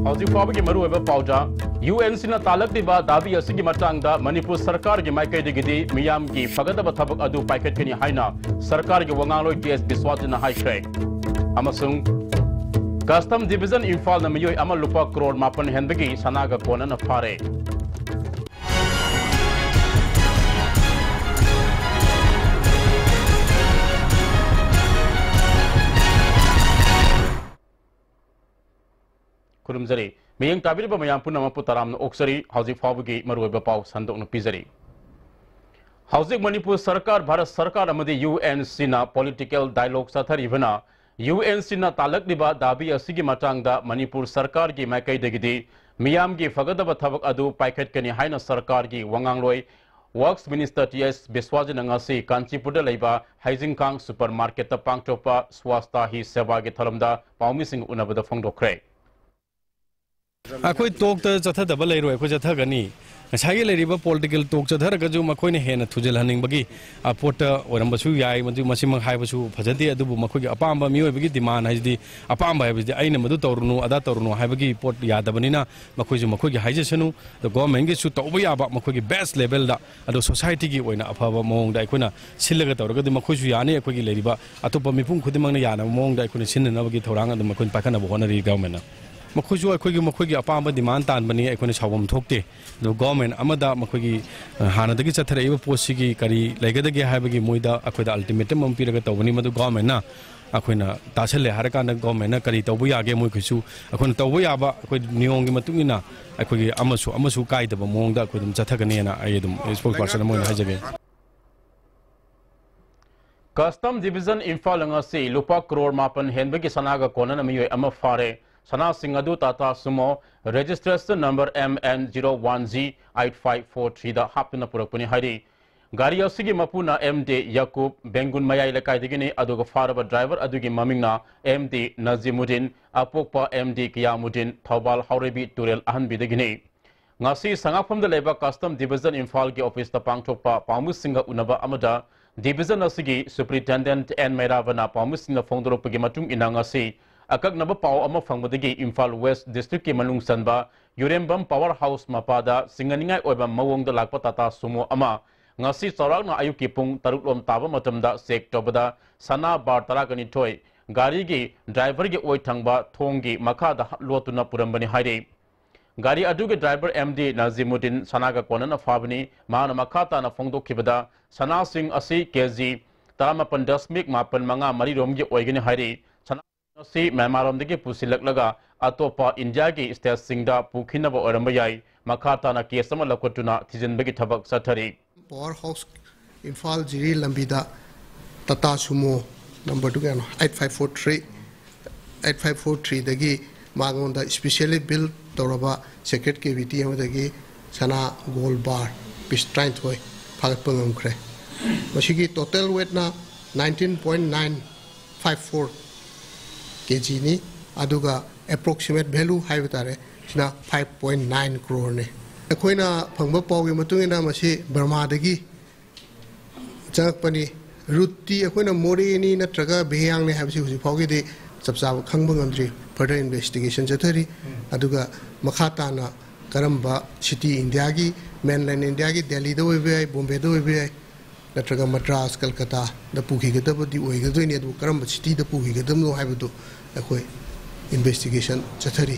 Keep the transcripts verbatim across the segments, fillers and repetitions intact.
ꯍꯧꯖꯤꯛ ꯐꯥꯎꯕꯒꯤ ꯃꯔꯨꯑꯣꯏꯕ ꯄꯥꯎꯗ, ꯌꯨ ꯑꯦꯟ ꯁꯤꯅ ꯇꯥꯜꯂꯛꯂꯤꯕ ꯗꯥꯕꯤ ꯑꯁꯤꯒꯤ ꯃꯇꯥꯡꯗ ꯃꯅꯤꯄꯨꯔ ꯁꯔꯀꯥꯔꯒꯤ ꯃꯥꯏꯀꯩꯗꯒꯤꯗꯤ ꯃꯤꯌꯥꯝꯒꯤ ꯐꯒꯗꯕ ꯊꯕꯛ ꯑꯗꯨ ꯄꯥꯏꯈꯠꯀꯅꯤ ꯍꯥꯏꯅ ꯁꯔꯀꯥꯔꯒꯤ ꯋꯥꯉꯥꯡꯂꯣꯏ ꯀꯦ ꯑꯦꯁ ꯕꯤꯁ꯭ꯋꯥꯖꯤꯠꯅ ꯍꯥꯏꯈ꯭ꯔꯦ꯫ ꯑꯃꯁꯨꯡ ꯀꯁꯇꯝ ꯗꯤꯕꯤꯖꯟ ꯏꯝꯐꯥꯜꯅ ꯃꯤꯑꯣꯏ ꯑꯃ ꯂꯨꯄꯥ ꯀ꯭ꯔꯣꯔ ꯃꯥꯄꯟ ꯍꯦꯟꯕꯒꯤ ꯁꯅꯥꯒ ꯀꯣꯟꯅꯅ ꯐꯥꯔꯦ꯫ ꯈꯨꯔꯨꯝꯖꯔꯤ꯫ ꯃꯤꯠꯌꯦꯡ ꯇꯥꯕꯤꯔꯤꯕ ꯃꯌꯥꯝ ꯄꯨꯝꯅꯃꯛꯄꯨ ꯇꯔꯥꯝꯅ ꯑꯣꯛꯆꯔꯤ꯫ ꯍꯧꯖꯤꯛ ꯐꯥꯎꯕꯒꯤ ꯃꯔꯨꯑꯣꯏꯕ ꯄꯥꯎ ꯁꯟꯗꯣꯛꯅ ꯄꯤꯖꯔꯤ꯫ ꯍꯧꯖꯤꯛ ꯃꯅꯤꯄꯨꯔ ꯁꯔꯀꯥꯔ, ꯚꯥꯔꯠ ꯁꯔꯀꯥꯔ ꯑꯃꯗꯤ ꯌꯨ ꯑꯦꯟ ꯁꯤꯅ ꯄꯣꯂꯤꯇꯤꯀꯦꯜ ꯗꯥꯏꯂꯣꯒ ꯆꯠꯊꯔꯤꯕꯅ, ꯌꯨ ꯑꯦꯟ ꯁꯤꯅ ꯇꯥꯜꯂꯛꯂꯤꯕ ꯗꯥꯕꯤ ꯑꯁꯤꯒꯤ ꯃꯇꯥꯡꯗ ꯃꯅꯤꯄꯨꯔ ꯁꯔꯀꯥꯔꯒꯤ ꯃꯥꯏꯀꯩꯗꯒꯤꯗꯤ ꯃꯤꯌꯥꯝꯒꯤ ꯐꯒꯗꯕ ꯊꯕꯛ ꯑꯗꯨ ꯄꯥꯏꯈꯠꯀꯅꯤ ꯍꯥꯏꯅ ꯁꯔꯀꯥꯔꯒꯤ ꯋꯥꯉꯥꯡꯂꯣꯏ ꯋꯔꯛꯁ ꯃꯤꯅꯤꯁꯇꯔ ꯇꯤ ꯑꯦꯁ ꯕꯤꯁ꯭ꯋꯥꯖꯤꯠꯅ ꯉꯁꯤ ꯀꯥꯟꯆꯤꯄꯨꯔꯗ ꯂꯩꯕ ꯍꯩꯖꯤꯡꯈꯥꯡ ꯁꯨꯄꯔ ꯃꯥꯔꯀꯦꯠꯇ ꯄꯥꯡꯊꯣꯛꯄ ꯁ꯭ꯋꯥꯁꯇꯥ ꯍꯤ ꯁꯦꯕꯥꯒꯤ ꯊꯧꯔꯝꯗ ꯄꯥꯎꯃꯤꯁꯤꯡ ꯎꯅꯕꯗ ꯐꯣꯡꯗꯣꯛꯈ꯭ꯔꯦ꯫ ꯑꯩꯈꯣꯏ ꯇꯣꯛꯇ ꯆꯠꯊꯗꯕ ꯂꯩꯔꯣꯏ, ꯑꯩꯈꯣꯏ ꯆꯠꯊꯒꯅꯤ꯫ ꯉꯁꯥꯏꯒꯤ ꯂꯩꯔꯤꯕ ꯄꯣꯂꯤꯇꯤꯀꯦꯜ ꯇꯣꯛ ꯆꯠꯊꯔꯒꯁꯨ ꯃꯈꯣꯏꯅ ꯍꯦꯟꯅ ꯊꯨꯖꯤꯜꯍꯟꯅꯤꯡꯕꯒꯤ, ꯑ, ꯄꯣꯠꯇ ꯑꯣꯏꯔꯝꯕꯁꯨ ꯌꯥꯏ꯫ ꯃꯗꯨ ꯃꯁꯤꯃꯛ ꯍꯥꯏꯕꯁꯨ ꯐꯖꯗꯦ, ꯑꯗꯨꯕꯨ ꯃꯈꯣꯏꯒꯤ ꯑꯄꯥꯝꯕ, ꯃꯤꯑꯣꯏꯕꯒꯤ ꯗꯤꯃꯥꯟ ꯍꯥꯏꯁꯤꯗꯤ, ꯑꯄꯥꯝꯕ ꯍꯥꯏꯕꯁꯤꯗꯤ ꯑꯩꯅ ꯃꯗꯨ ꯇꯧꯔꯨꯅꯨ, ꯑꯗꯥ ꯇꯧꯔꯨꯅꯨ ꯍꯥꯏꯕꯒꯤ ꯄꯣꯠ ꯌꯥꯗꯕꯅꯤꯅ ꯃꯈꯣꯏꯁꯨ ꯃꯈꯣꯏꯒꯤ ꯍꯥꯏꯖꯁꯅꯨ꯫ ꯑꯗꯣ ꯒꯣꯔꯃꯦꯟꯒꯤꯁꯨ ꯇꯧꯕ ꯌꯥꯕ ꯃꯈꯣꯏꯒꯤ ꯕꯦꯁ ꯂꯦꯚꯦꯜꯗ, ꯑꯗꯣ ꯁꯣꯁꯥꯏꯇꯤꯒꯤ ꯑꯣꯏꯅ ꯑꯐꯕ ꯃꯑꯣꯡꯗ ꯑꯩꯈꯣꯏꯅ ꯁꯤꯜꯂꯒ ꯇꯧꯔꯒꯗꯤ ꯃꯈꯣꯏꯁꯨ ꯌꯥꯅꯤ꯫ ꯑꯩꯈꯣꯏꯒꯤ ꯂꯩꯔꯤꯕ ꯑꯇꯣꯞꯄ ꯃꯤꯄꯨꯝ ꯈꯨꯗꯤꯡꯃꯛꯅ ꯌꯥꯅꯕ ꯃꯑꯣꯡꯗ ꯑꯩꯈꯣꯏꯅ ꯁꯤꯟꯅꯅꯕꯒꯤ ꯊꯧꯔꯥꯡ ꯑꯗꯨꯝ ꯑꯩꯈꯣꯏꯅ ꯄꯥꯏꯈꯠꯅꯕ ꯍꯣꯠꯅꯔꯤ ꯒꯣꯔꯃꯦꯟꯅ꯫ ꯃꯈꯣꯏꯁꯨ ꯑꯩꯈꯣꯏꯒꯤ, ꯃꯈꯣꯏꯒꯤ ꯑꯄꯥꯝꯕ ꯗꯤꯃꯥꯟ ꯇꯥꯟꯕꯅꯤ, ꯑꯩꯈꯣꯏꯅ ꯁꯥꯎꯐꯝ ꯊꯣꯛꯇꯦ꯫ ꯑꯗꯨ ꯒꯣꯔꯃꯦꯟ ꯑꯃꯗ ꯃꯈꯣꯏꯒꯤ, ꯑ, ꯍꯥꯟꯅꯗꯒꯤ ꯆꯠꯊꯔꯛꯏꯕ ꯄꯣꯠꯁꯤꯒꯤ ꯀꯔꯤ ꯂꯩꯒꯗꯒꯦ ꯍꯥꯏꯕꯒꯤ ꯃꯣꯏꯗ ꯑꯩꯈꯣꯏꯗ ꯑꯜꯇꯤꯃꯦꯇꯝ ꯑꯃ ꯄꯤꯔꯒ ꯇꯧꯕꯅꯤ꯫ ꯃꯗꯨ ꯒꯣꯔꯃꯦꯟꯅ ꯑꯩꯈꯣꯏꯅ ꯇꯥꯁꯜꯂꯦ ꯍꯥꯏꯔꯀꯥꯟꯗ ꯒꯣꯔꯃꯦꯟꯅ ꯀꯔꯤ ꯇꯧꯕ ꯌꯥꯒꯦ ꯃꯣꯏꯈꯩꯁꯨ ꯑꯩꯈꯣꯏꯅ ꯇꯧꯕ ꯌꯥꯕ ꯑꯩꯈꯣꯏ ꯅꯤꯌꯣꯝꯒꯤ ꯃꯇꯨꯡ ꯏꯟꯅ ꯑꯩꯈꯣꯏꯒꯤ ꯑꯃꯁꯨ, ꯑꯃꯁꯨ ꯀꯥꯏꯗꯕ ꯃꯑꯣꯡꯗ ꯑꯩꯈꯣꯏ ꯑꯗꯨꯝ ꯆꯠꯊꯒꯅꯤꯅ ꯑꯩ ꯑꯗꯨꯝ ꯁ꯭ꯄꯣꯛꯁ ꯄꯔꯁꯟ ꯑꯃ ꯑꯣꯏꯅ ꯍꯥꯏꯖꯒꯦ꯫ ꯀꯁꯇꯝ ꯗꯤꯕꯤꯖꯟ ꯏꯝꯐꯥꯜꯅ ꯉꯁꯤ ꯂꯨꯄꯥ ꯀ꯭ꯔꯣꯔ ꯃꯥꯄꯟ ꯍꯦꯟꯕꯒꯤ ꯁꯅꯥꯒ ꯀꯣꯟꯅꯅ ꯃꯤꯑꯣꯏ ꯑꯃ ꯐꯥꯔꯦ꯫ ꯁꯅꯥꯁꯤꯡ ꯑꯗꯨ ꯇꯥꯇꯥ ꯁꯨꯃꯣ registration number M N zero one G eight five four three ꯗ ꯍꯥꯞꯇꯨꯅ ꯄꯨꯔꯛꯄꯅꯤ ꯍꯥꯏꯔꯤ꯫ ꯒꯥꯔꯤ ꯑꯁꯤꯒꯤ ꯃꯄꯨꯅ ꯑꯦꯝ ꯗꯤ ꯌꯥꯀꯨꯕ, ꯕꯦꯡꯒꯨꯟ ꯃꯌꯥꯏ ꯂꯩꯀꯥꯏꯗꯒꯤꯅꯤ, ꯑꯗꯨꯒ ꯐꯥꯔꯕ ꯗ꯭ꯔꯥꯏꯚꯔ ꯑꯗꯨꯒꯤ ꯃꯃꯤꯡꯅ ꯑꯦꯝ ꯗꯤ ꯅꯖꯤꯃꯨꯗꯤꯟ, ꯑꯄꯣꯛꯄ ꯑꯦꯝ ꯗꯤ ꯀꯤꯌꯥꯃꯨꯗꯤꯟ, ꯊꯧꯕꯥꯜ ꯍꯥꯎꯔꯩꯕꯤ ꯇꯨꯔꯦꯜ ꯑꯍꯟꯕꯤꯗꯒꯤꯅꯤ꯫ ꯉꯁꯤ ꯁꯉꯥꯛꯐꯝꯗ ꯂꯩꯕ ꯀꯁꯇꯝ ꯗꯤꯕꯤꯖꯟ ꯏꯝꯐꯥꯜꯒꯤ ꯑꯣꯐꯤꯁꯇ ꯄꯥꯡꯊꯣꯛꯄ ꯄꯥꯎꯃꯤꯁꯤꯡꯒ ꯎꯅꯕ ꯑꯃꯗ ꯗꯤꯕꯤꯖꯟ ꯑꯁꯤꯒꯤ ꯁꯨꯄ꯭ꯔꯤꯟꯇꯦꯟꯗꯦꯟꯠ ꯑꯦꯟ ꯃꯩꯔꯥꯕꯅ ꯄꯥꯎꯃꯤꯁꯤꯡꯅ ꯐꯣꯡꯗꯣꯔꯛꯄꯒꯤ ꯃꯇꯨꯡ ꯏꯟꯅ ꯉꯁꯤ ꯑꯀꯛꯅꯕ ꯄꯥꯎ ꯑꯃ ꯐꯪꯕꯗꯒꯤ ꯏꯝꯐꯥꯜ ꯋꯦꯁ ꯗꯤꯁꯇ꯭ꯔꯤꯛꯀꯤ ꯃꯅꯨꯡ ꯆꯟꯕ ꯌꯨꯔꯦꯝꯕꯝ ꯄꯥꯋꯔ ꯍꯥꯎꯁ ꯃꯄꯥꯗ ꯆꯤꯡꯅꯅꯤꯡꯉꯥꯏ ꯑꯣꯏꯕ ꯃꯑꯣꯡꯗ ꯂꯥꯛꯄ ꯇꯥꯇꯥ ꯁꯨꯃꯣ ꯑꯃ ꯉꯁꯤ ꯆꯥꯎꯔꯥꯛꯅ ꯑꯌꯨꯛꯀꯤ ꯄꯨꯡ ꯇꯔꯨꯛ ꯂꯣꯝ ꯇꯥꯕ ꯃꯇꯝꯗ ꯆꯦꯛ ꯇꯧꯕꯗ ꯁꯅꯥ ꯕꯥꯔ ꯇꯔꯥꯒ ꯅꯤꯊꯣꯏ ꯒꯥꯔꯤꯒꯤ ꯗ꯭ꯔꯥꯏꯚꯔꯒꯤ ꯑꯣꯏ ꯊꯪꯕ ꯊꯣꯡꯒꯤ ꯃꯈꯥꯗ ꯂꯣꯠꯇꯨꯅ ꯄꯨꯔꯝꯕꯅꯤ ꯍꯥꯏꯔꯤ꯫ ꯒꯥꯔꯤ ꯑꯗꯨꯒꯤ ꯗ꯭ꯔꯥꯏꯚꯔ ꯑꯦꯝ ꯗꯤ ꯅꯖꯤꯃꯨꯗꯤꯟ ꯁꯅꯥꯒ ꯀꯣꯟꯅꯅ ꯐꯥꯕꯅꯤ꯫ ꯃꯍꯥꯛꯅ ꯃꯈꯥ ꯇꯥꯅ ꯐꯣꯡꯗꯣꯛꯈꯤꯕꯗ ꯁꯅꯥꯁꯤꯡ ꯑꯁꯤ ꯀꯦ ꯖꯤ ꯇꯔꯥꯃꯥꯄꯟ ꯗꯁꯃꯤꯛ ꯃꯥꯄꯟ ꯃꯉꯥ ꯃꯔꯤ ꯔꯣꯝꯒꯤ ꯑꯣꯏꯒꯅꯤ ꯍꯥꯏꯔꯤ꯫ ꯁꯅꯥ ꯑꯁꯤ ꯃ꯭ꯌꯥꯟꯃꯥꯔꯔꯣꯝꯗꯒꯤ ꯄꯨꯁꯤꯜꯂꯛꯂꯒ ꯑꯇꯣꯞꯄ ꯏꯟꯗꯤꯌꯥꯒꯤ ꯁ꯭ꯇꯦꯠꯁꯤꯡꯗ ꯄꯨꯈꯤꯅꯕ ꯑꯣꯏꯔꯝꯕ ꯌꯥꯏ꯫ ꯃꯈꯥ ꯇꯥꯅ ꯀꯦꯁ ꯑꯃ ꯂꯧꯈꯠꯇꯨꯅ ꯊꯤꯖꯤꯟꯕꯒꯤ ꯊꯕꯛ ꯆꯠꯊꯔꯤ꯫ ꯄꯥꯋꯔ ꯍꯥꯎꯁ ꯏꯝꯐꯥꯜ ꯖꯤꯔꯤ ꯂꯝꯕꯤꯗ ꯇꯥꯇꯥ ꯁꯨꯃꯣ ꯅꯝꯕꯔꯗꯨ ꯀꯌꯥꯅꯣ? Eight five four three, eight five four ꯊ꯭ꯔꯤꯗꯒꯤ ꯃꯉꯣꯟꯗ specially build ꯇꯧꯔꯕ secret cavity ꯑꯃꯗꯒꯤ ꯁꯅꯥ ꯒꯣꯜ ꯕꯥꯔ ꯄꯤꯁ ꯇꯔꯥꯅꯤꯊꯣꯏ ꯐꯥꯒꯠꯄ ꯉꯝꯈ꯭ꯔꯦ꯫ ꯃꯁꯤꯒꯤ total weightꯅ nineteen point nine five four ꯀꯦ ꯖꯤꯅꯤ꯫ ꯑꯗꯨꯒ approximate value ꯍꯥꯏꯕ ꯇꯥꯔꯦ, ꯁꯤꯅ five point nine crore ꯅꯤ꯫ ꯑꯩꯈꯣꯏꯅ ꯐꯪꯕ ꯄꯥꯎꯒꯤ ꯃꯇꯨꯡ ꯏꯟꯅ ꯃꯁꯤ ꯕꯔꯃꯥꯗꯒꯤ ꯆꯪꯉꯛꯄꯅꯤ꯫ ꯔꯨꯠꯇꯤ ꯑꯩꯈꯣꯏꯅ ꯃꯣꯔꯦꯅꯤ ꯅꯠꯇ꯭ꯔꯒ ꯕꯤꯍꯤꯌꯥꯡꯅꯤ ꯍꯥꯏꯕꯁꯤ ꯍꯧꯖꯤꯛ ꯐꯥꯎꯒꯤꯗꯤ ꯆꯞ ꯆꯥꯕ ꯈꯪꯕ ꯉꯝꯗ꯭ꯔꯤ꯫ Further investigation ꯆꯠꯊꯔꯤ꯫ ꯑꯗꯨꯒ ꯃꯈꯥ ꯇꯥꯅ ꯀꯔꯝꯕ city ꯏꯟꯗꯤꯌꯥꯒꯤ, mainland ꯏꯟꯗꯤꯌꯥꯒꯤ ꯗꯦꯜꯂꯤꯗ ꯑꯣꯏꯕ ꯌꯥꯏ, ꯕꯣꯝꯕꯦꯗ ꯑꯣꯏꯕ ꯌꯥꯏ, ꯅꯠꯇ꯭ꯔꯒ ꯃꯗ꯭ꯔꯥꯁ, ꯀꯜꯀꯇꯥꯗ ꯄꯨꯈꯤꯒꯗꯕꯗꯤ ꯑꯣꯏꯒꯗꯣꯏꯅꯤ꯫ ꯑꯗꯨꯕꯨ ꯀꯔꯝꯕ cityꯗ ꯄꯨꯈꯤꯒꯗꯕꯅꯣ ꯍꯥꯏꯕꯗꯨ ꯑꯩꯈꯣꯏ investigation ꯆꯠꯊꯔꯤ꯫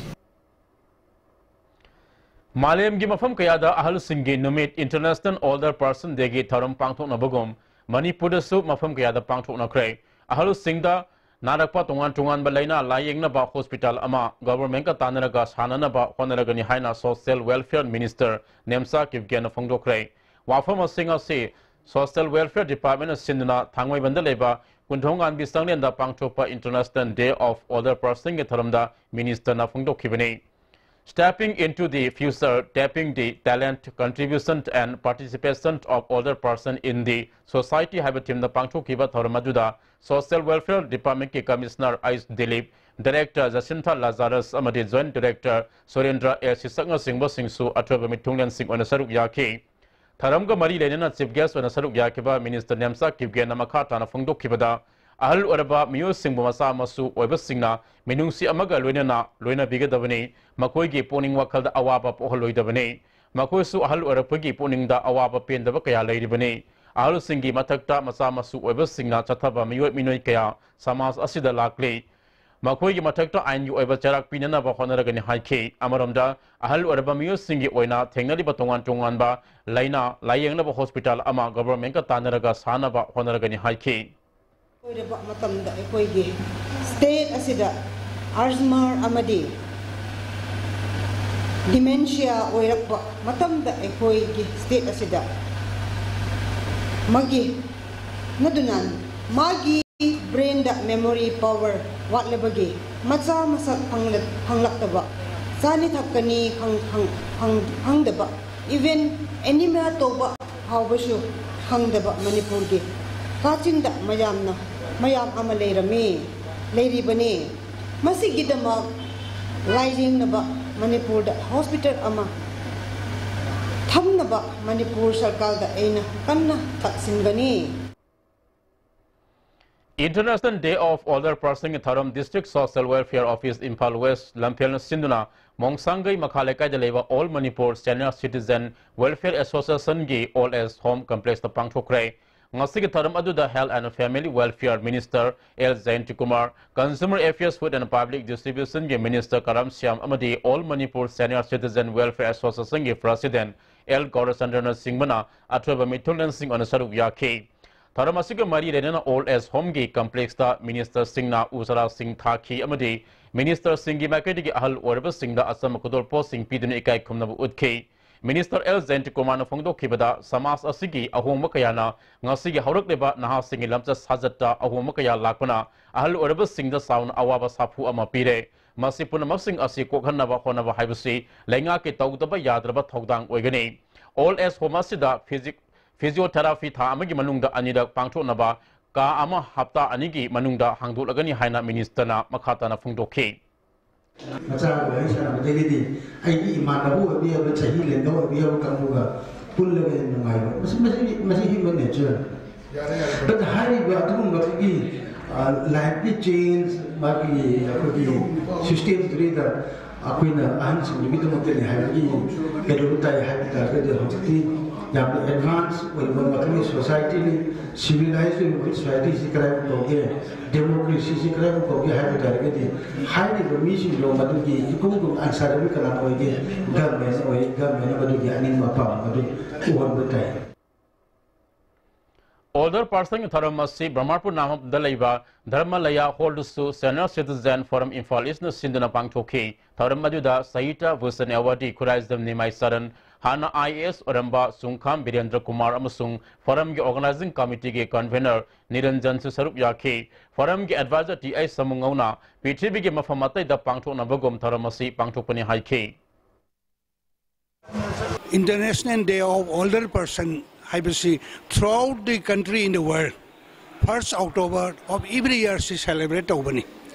ꯃꯥꯂꯦꯝꯒꯤ ꯃꯐꯝ ꯀꯌꯥꯗ ꯑꯍꯜꯁꯤꯡꯒꯤ ꯅꯨꯃꯤꯠ, International Older Person Dayꯒꯤ ꯊꯧꯔꯝ ꯄꯥꯡꯊꯣꯛꯅꯕꯒꯨꯝ, ꯃꯅꯤꯄꯨꯔꯗꯁꯨ ꯃꯐꯝ ꯀꯌꯥꯗ ꯄꯥꯡꯊꯣꯛꯅꯈ꯭ꯔꯦ꯫ ꯑꯍꯜꯁꯤꯡꯗ ꯅꯥꯔꯛꯄ ꯇꯣꯉꯥꯟ ꯇꯣꯉꯥꯟꯕ ꯂꯥꯏꯅꯥ ꯂꯥꯌꯦꯡꯅꯕ hospital ꯑꯃ governmentꯀ ꯇꯥꯟꯅꯔꯒ ꯁꯥꯅꯅꯕ ꯍꯣꯠꯅꯔꯒꯅꯤ ꯍꯥꯏꯅ Social Welfare Minister ꯅꯦꯝꯆꯥ ꯀꯤꯞꯒꯦꯟꯅ ꯐꯣꯡꯗꯣꯛꯈ꯭ꯔꯦ꯫ ꯋꯥꯐꯝꯁꯤꯡ ꯑꯁꯤ Social Welfare Departmentꯅ ꯁꯤꯟꯗꯨꯅ ꯊꯥꯡꯃꯩꯕꯟꯗ ꯂꯩꯕ ꯀꯨꯟꯊꯣꯡꯉꯥꯟꯕꯤ ꯆꯥꯛꯂꯦꯟꯗ ꯄꯥꯡꯊꯣꯛꯄ International Day of Older Personꯒꯤ ꯊꯧꯔꯝꯗ ministerꯅ ꯐꯣꯡꯗꯣꯛꯈꯤꯕꯅꯤ꯫ Stepping into the Future, Tapping the Talent, Contribution and Participation of Older Person in the Society ꯍꯥꯏꯕ themeꯗ ꯄꯥꯡꯊꯣꯛꯈꯤꯕ ꯊꯧꯔꯝ ꯑꯗꯨꯗ Social Welfare Departmentꯀꯤ Commissioner H Dilip, Director ꯖꯁꯤꯟꯊꯥ ꯂꯥꯖꯥꯔꯁ ꯑꯃꯗꯤ Joint Director ꯁꯨꯔꯦꯟꯗ꯭ꯔ ꯑꯦ ꯁꯤꯁꯛꯅꯆꯤꯡꯕꯁꯤꯡꯁꯨ ꯑꯊꯣꯏꯕ ꯃꯤꯊꯨꯡꯂꯦꯟꯁꯤꯡ ꯑꯣꯏꯅ ꯁꯔꯨꯛ ꯌꯥꯈꯤ꯫ ꯊꯧꯔꯝꯒ ꯃꯔꯤ ꯂꯩꯅꯅ chief guest ꯑꯣꯏꯅ ꯁꯔꯨꯛ ꯌꯥꯈꯤꯕ minister ꯅꯦꯝꯆꯥ ꯀꯤꯞꯒꯦꯟꯅ ꯃꯈꯥ ꯇꯥꯅ ꯐꯣꯡꯗꯣꯛꯈꯤꯕꯗ, ꯑꯍꯜ ꯑꯣꯏꯔꯕ ꯃꯤꯑꯣꯏꯁꯤꯡꯕꯨ ꯃꯆꯥ ꯃꯁꯨ ꯑꯣꯏꯕꯁꯤꯡꯅ ꯃꯤꯅꯨꯡꯁꯤ ꯑꯃꯒ ꯂꯣꯏꯅꯅ ꯂꯣꯏꯅꯕꯤꯒꯗꯕꯅꯤ꯫ ꯃꯈꯣꯏꯒꯤ ꯄꯨꯛꯅꯤꯡ ꯋꯥꯈꯜꯗ ꯑꯋꯥꯕ ꯄꯣꯛꯍꯜꯂꯣꯏꯗꯕꯅꯤ꯫ ꯃꯈꯣꯏꯁꯨ ꯑꯍꯜ ꯑꯣꯏꯔꯛꯄꯒꯤ ꯄꯨꯛꯅꯤꯡꯗ ꯑꯋꯥꯕ ꯄꯦꯟꯗꯕ ꯀꯌꯥ ꯂꯩꯔꯤꯕꯅꯤ꯫ ꯑꯍꯜꯁꯤꯡꯒꯤ ꯃꯊꯛꯇ ꯃꯆꯥ ꯃꯁꯨ ꯑꯣꯏꯕꯁꯤꯡꯅ ꯆꯠꯊꯕ ꯃꯤꯑꯣꯏ ꯃꯤꯅꯣꯏ ꯀꯌꯥ ꯁꯃꯥꯖ ꯑꯁꯤꯗ ꯂꯥꯛꯂꯤ꯫ ꯃꯈꯣꯏꯒꯤ ꯃꯊꯛꯇ ꯑꯥꯏꯟꯒꯤ ꯑꯣꯏꯕ ꯆꯩꯔꯥꯛ ꯄꯤꯅꯅꯕ ꯍꯣꯠꯅꯔꯒꯅꯤ ꯍꯥꯏꯈꯤ꯫ ꯑꯃꯔꯣꯝꯗ, ꯑꯍꯜ ꯑꯣꯏꯔꯕ ꯃꯤꯑꯣꯏꯁꯤꯡꯒꯤ ꯑꯣꯏꯅ ꯊꯦꯡꯅꯔꯤꯕ ꯇꯣꯉꯥꯟ ꯇꯣꯉꯥꯟꯕ ꯂꯥꯏꯅꯥ ꯂꯥꯌꯦꯡꯅꯕ ꯍꯣꯁꯄꯤꯇꯥꯜ ꯑꯃ ꯒꯣꯚꯔꯟꯃꯦꯟꯠꯀ ꯇꯥꯟꯅꯔꯒ ꯁꯥꯅꯕ ꯍꯣꯠꯅꯔꯒꯅꯤ ꯍꯥꯏꯈꯤ꯫ ꯑꯣꯏꯔꯕ ꯃꯇꯝꯗ ꯑꯩꯈꯣꯏꯒꯤ ꯁ꯭ꯇꯦꯠ ꯑꯁꯤꯗ ꯑꯜꯖꯃꯔ ꯑꯃꯗꯤ ꯗꯤꯃꯦꯟꯁꯤꯌꯥ ꯑꯣꯏꯔꯛꯄ ꯃꯇꯝꯗ ꯑꯩꯈꯣꯏꯒꯤ ꯁ꯭ꯇꯦꯠ ꯑꯁꯤꯗ ꯃꯒꯤ ꯅꯗꯨꯅ ꯃꯥꯒꯤ ꯕ꯭ꯔꯦꯟꯗ ꯃꯦꯃꯣꯔꯤ ꯄꯥꯋꯔ ꯋꯥꯠꯂꯕꯒꯤ ꯃꯆꯥ ꯃꯁꯛ ꯐꯪꯂ-, ꯐꯪꯂꯛꯇꯕ, ꯆꯥꯅꯤ ꯊꯛꯀꯅꯤ ꯈꯪ-, ꯈꯪ-, ꯈꯪ-, ꯈꯪꯗꯕ, ꯏꯚꯦꯟ ꯑꯦꯅꯤꯃꯤꯌꯥ ꯇꯧꯕ ꯐꯥꯎꯕꯁꯨ ꯈꯪꯗꯕ ꯃꯅꯤꯄꯨꯔꯒꯤ ꯀꯥꯆꯤꯟꯗ ꯃꯌꯥꯝꯅ, ꯃꯌꯥꯝ ꯑꯃ ꯂꯩꯔꯝꯃꯤ, ꯂꯩꯔꯤꯕꯅꯤ꯫ ꯃꯁꯤꯒꯤꯗꯃꯛ ꯂꯥꯏꯌꯦꯡꯅꯕ ꯃꯅꯤꯄꯨꯔꯗ ꯍꯣꯁꯄꯤꯇꯥꯜ ꯑꯃ ꯊꯝꯅꯕ ꯃꯅꯤꯄꯨꯔ ꯁꯔꯀꯥꯔꯗ ꯑꯩꯅ ꯀꯟꯅ ꯇꯛꯁꯤꯟꯒꯅꯤ꯫ International Day of Older Personꯒꯤ ꯊꯧꯔꯝ District Social Welfare Office Imphal West ꯂꯝꯐꯦꯜꯅ ꯁꯤꯟꯗꯨꯅ ꯃꯣꯡꯁꯥꯡꯒꯩ ꯃꯈꯥ ꯂꯩꯀꯥꯏꯗ ꯂꯩꯕ All Manipur Senior Citizen Welfare Associationꯒꯤ Old Age Home Complexꯇ ꯄꯥꯡꯊꯣꯛꯈ꯭ꯔꯦ꯫ ꯉꯁꯤꯒꯤ ꯊꯧꯔꯝ ꯑꯗꯨꯗ Health and Family Welfare Minister L Jayantakumar, Consumer Affairs, Food and Public Distributionꯒꯤ Minister ꯀꯔꯝ ꯁ꯭ꯌꯥꯝ ꯑꯃꯗꯤ All Manipur Senior Citizen Welfare Associationꯒꯤ President ꯑꯦꯜ ꯒꯧꯔꯆꯟꯗ꯭ꯔꯅꯆꯤꯡꯕꯅ ꯑꯊꯣꯏꯕ ꯃꯤꯊꯨꯡꯂꯦꯟꯁꯤꯡ ꯑꯣꯏꯅ ꯁꯔꯨꯛ ꯌꯥꯈꯤ꯫ ꯊꯧꯔꯝ ꯑꯁꯤꯒ ꯃꯔꯤ ꯂꯩꯅꯅ Old Age Homeꯒꯤ Complexꯇ Ministerꯁꯤꯡꯅ ꯎ ꯆꯥꯔꯥꯁꯤꯡ ꯊꯥꯈꯤ ꯑꯃꯗꯤ Ministerꯁꯤꯡꯒꯤ ꯃꯥꯏꯀꯩꯗꯒꯤ ꯑꯍꯜ ꯑꯣꯏꯔꯕꯁꯤꯡꯗ ꯑꯆꯝꯕ ꯈꯨꯗꯣꯜꯄꯣꯠꯁꯤꯡ ꯄꯤꯗꯨꯅ ꯏꯀꯥꯏ ꯈꯨꯝꯅꯕ ꯎꯠꯈꯤ꯫ Minister ꯑꯦꯜ ꯖꯌꯟꯇꯀꯨꯃꯥꯔꯅ ꯐꯣꯡꯗꯣꯛꯈꯤꯕꯗ, ꯁꯃꯥꯖ ꯑꯁꯤꯒꯤ ꯑꯍꯣꯡꯕ ꯀꯌꯥꯅ ꯉꯁꯤꯒꯤ ꯍꯧꯔꯛꯂꯤꯕ ꯅꯍꯥꯁꯤꯡꯒꯤ ꯂꯝꯆꯠ ꯁꯥꯖꯠꯇ ꯑꯍꯣꯡꯕ ꯀꯌꯥ ꯂꯥꯛꯄꯅ ꯑꯍꯜ ꯑꯣꯏꯔꯕꯁꯤꯡꯗ ꯆꯥꯎꯅ ꯑꯋꯥꯕ ꯁꯥꯐꯨ ꯑꯃ ꯄꯤꯔꯦ꯫ ꯃꯁꯤ ꯄꯨꯝꯅꯃꯛꯁꯤꯡ ꯑꯁꯤ ꯀꯣꯛꯍꯟꯅꯕ ꯍꯣꯠꯅꯕ ꯍꯥꯏꯕꯁꯤ ꯂꯩꯉꯥꯛꯀꯤ ꯇꯧꯗꯕ ꯌꯥꯗ꯭ꯔꯕ ꯊꯧꯗꯥꯡ ꯑꯣꯏꯒꯅꯤ꯫ Old Age Home ꯑꯁꯤꯗ physi-, physiotherapy ꯊꯥ ꯑꯃꯒꯤ ꯃꯅꯨꯡꯗ ꯑꯅꯤꯔꯛ ꯄꯥꯡꯊꯣꯛꯅꯕ ꯀꯥ ꯑꯃ ꯍꯞꯇꯥ ꯑꯅꯤꯒꯤ ꯃꯅꯨꯡꯗ ꯍꯥꯡꯗꯣꯛꯂꯒꯅꯤ ꯍꯥꯏꯅ Ministerꯅ ꯃꯈꯥ ꯇꯥꯅ ꯐꯣꯡꯗꯣꯛꯈꯤ꯫ ꯃꯆꯥꯒ ꯋꯥꯔꯤ ꯁꯥꯟꯅꯕꯗꯒꯤꯗꯤ ꯑꯩꯒꯤ ꯏꯃꯥꯟꯅꯕ ꯑꯣꯏꯕ ꯌꯥꯕ, ꯆꯍꯤ ꯂꯦꯡꯒꯥ ꯑꯣꯏꯕ ꯌꯥꯕ ꯀꯥꯡꯕꯨꯒ ꯄꯨꯜꯂꯒ ꯍꯦꯟꯅ ꯅꯨꯡꯉꯥꯏꯕ꯫ ꯃꯁꯤ, ꯃꯁꯤ, ꯃꯁꯤ human nature꯫ ꯌꯥꯔꯦ, ꯌꯥꯔꯦ꯫ But ꯍꯥꯏꯔꯤꯕ ꯑꯗꯨꯒꯨꯝꯕꯗꯨꯒꯤ ꯂꯥꯏꯐꯀꯤ ꯆꯦꯟꯖ, ꯃꯥꯒꯤ ꯑꯩꯈꯣꯏꯒꯤ ꯁꯤꯁꯇꯦꯝꯗꯨꯗꯩꯗ ꯑꯩꯈꯣꯏꯅ ꯑꯍꯟꯁꯤꯡꯗꯨꯒꯤꯗꯃꯛꯇꯅꯤ ꯍꯥꯏꯕꯒꯤ ꯀꯩꯅꯣ ꯇꯥꯏ ꯍꯥꯏꯕ ꯇꯥꯔꯒꯗꯤ, ꯍꯧꯖꯤꯛꯇꯤ ꯌꯥꯝꯅ ꯑꯦꯗꯚꯥꯟꯁ ꯑꯣꯏꯕ ꯃꯈꯜꯒꯤ ꯁꯣꯁꯥꯏꯇꯤꯅꯤ꯫ ꯁꯤꯚꯤꯂꯥꯏꯖ ꯑꯣꯏꯕ ꯁꯣꯁꯥꯏꯇꯤꯁꯤ ꯀꯗꯥꯏꯕꯨ ꯀꯧꯒꯦ, ꯗꯦꯃꯣꯀ꯭ꯔꯦꯁꯤꯁꯤ ꯀꯗꯥꯏꯕꯨ ꯀꯧꯒꯦ ꯍꯥꯏꯕ ꯇꯥꯔꯒꯗꯤ, ꯍꯥꯏꯔꯤꯕ ꯃꯤꯁꯤꯡꯗꯣ ꯃꯗꯨꯒꯤ ꯏꯄꯨꯡ ꯀꯨꯝ ꯑꯟꯁꯥꯔ ꯑꯃ ꯀꯅꯥ ꯑꯣꯏꯒꯦ? ꯒꯚꯔꯟꯃꯦꯟ ꯑꯣꯏ꯫ ꯒꯚꯔꯟꯃꯦꯟꯅ ꯃꯗꯨꯒꯤ ꯑꯅꯤꯡꯕ ꯑꯄꯥꯝꯕ ꯃꯗꯨ ꯎꯍꯟꯕ ꯇꯥꯏ꯫ ꯑꯣꯜꯗꯔ ꯄꯔꯁꯟꯒꯤ ꯊꯧꯔꯝ ꯑꯁꯤ ꯕ꯭ꯔꯍꯃꯄꯨꯔ ꯅꯥꯝꯗ ꯂꯩꯕ ꯙꯔꯃꯂꯌꯥ ꯍꯣꯜꯗꯁꯨ ꯁꯦꯅꯤꯌꯔ ꯁꯤꯇꯤꯖꯦꯟ ꯐꯣꯔꯝ ꯏꯝꯐꯥꯜ ꯏꯁꯅ ꯁꯤꯟꯗꯨꯅ ꯄꯥꯡꯊꯣꯛꯈꯤ꯫ ꯊꯧꯔꯝ ꯑꯗꯨꯗ ꯁꯍꯤꯇ꯭ꯌ ꯚꯨꯁꯟ ꯑꯦꯋꯥꯔꯗꯤ ꯈꯨꯔꯥꯏꯖꯝ ꯅꯤꯃꯥꯏ ꯆꯔꯟ, ꯍꯥꯟꯅ ꯑꯥꯏ ꯑꯦ ꯑꯦꯁ ꯑꯣꯏꯔꯝꯕ ꯁꯨꯡꯈꯥꯝ ꯕꯤꯔꯦꯟꯗ꯭ꯔ ꯀꯨꯃꯥꯔ ꯑꯃꯁꯨꯡ ꯐꯣꯔꯝꯒꯤ ꯑꯣꯔꯒꯅꯥꯏꯖꯤꯡ ꯀꯃꯤꯇꯤꯒꯤ ꯀꯟꯚꯦꯅꯔ ꯅꯤꯔꯟꯖꯟꯁꯨ ꯁꯔꯨꯛ ꯌꯥꯈꯤ꯫ ꯐꯣꯔꯝꯒꯤ ꯑꯦꯗꯚꯥꯏꯖꯔ ꯇꯤ ꯑꯩꯆ ꯁꯃꯨꯉꯧꯅ ꯄ꯭ꯔꯤꯊꯤꯕꯤꯒꯤ ꯃꯐꯝ ꯑꯇꯩꯗ ꯄꯥꯡꯊꯣꯛꯅꯕꯒꯨꯝ ꯊꯧꯔꯝ ꯑꯁꯤ ꯄꯥꯡꯊꯣꯛꯄꯅꯤ ꯍꯥꯏꯈꯤ꯫ International Day of Older Person ꯍꯥꯏꯕꯁꯤ throughout the country in the world, first October of every year ꯁꯤ celebrate ꯇꯧꯕꯅꯤ,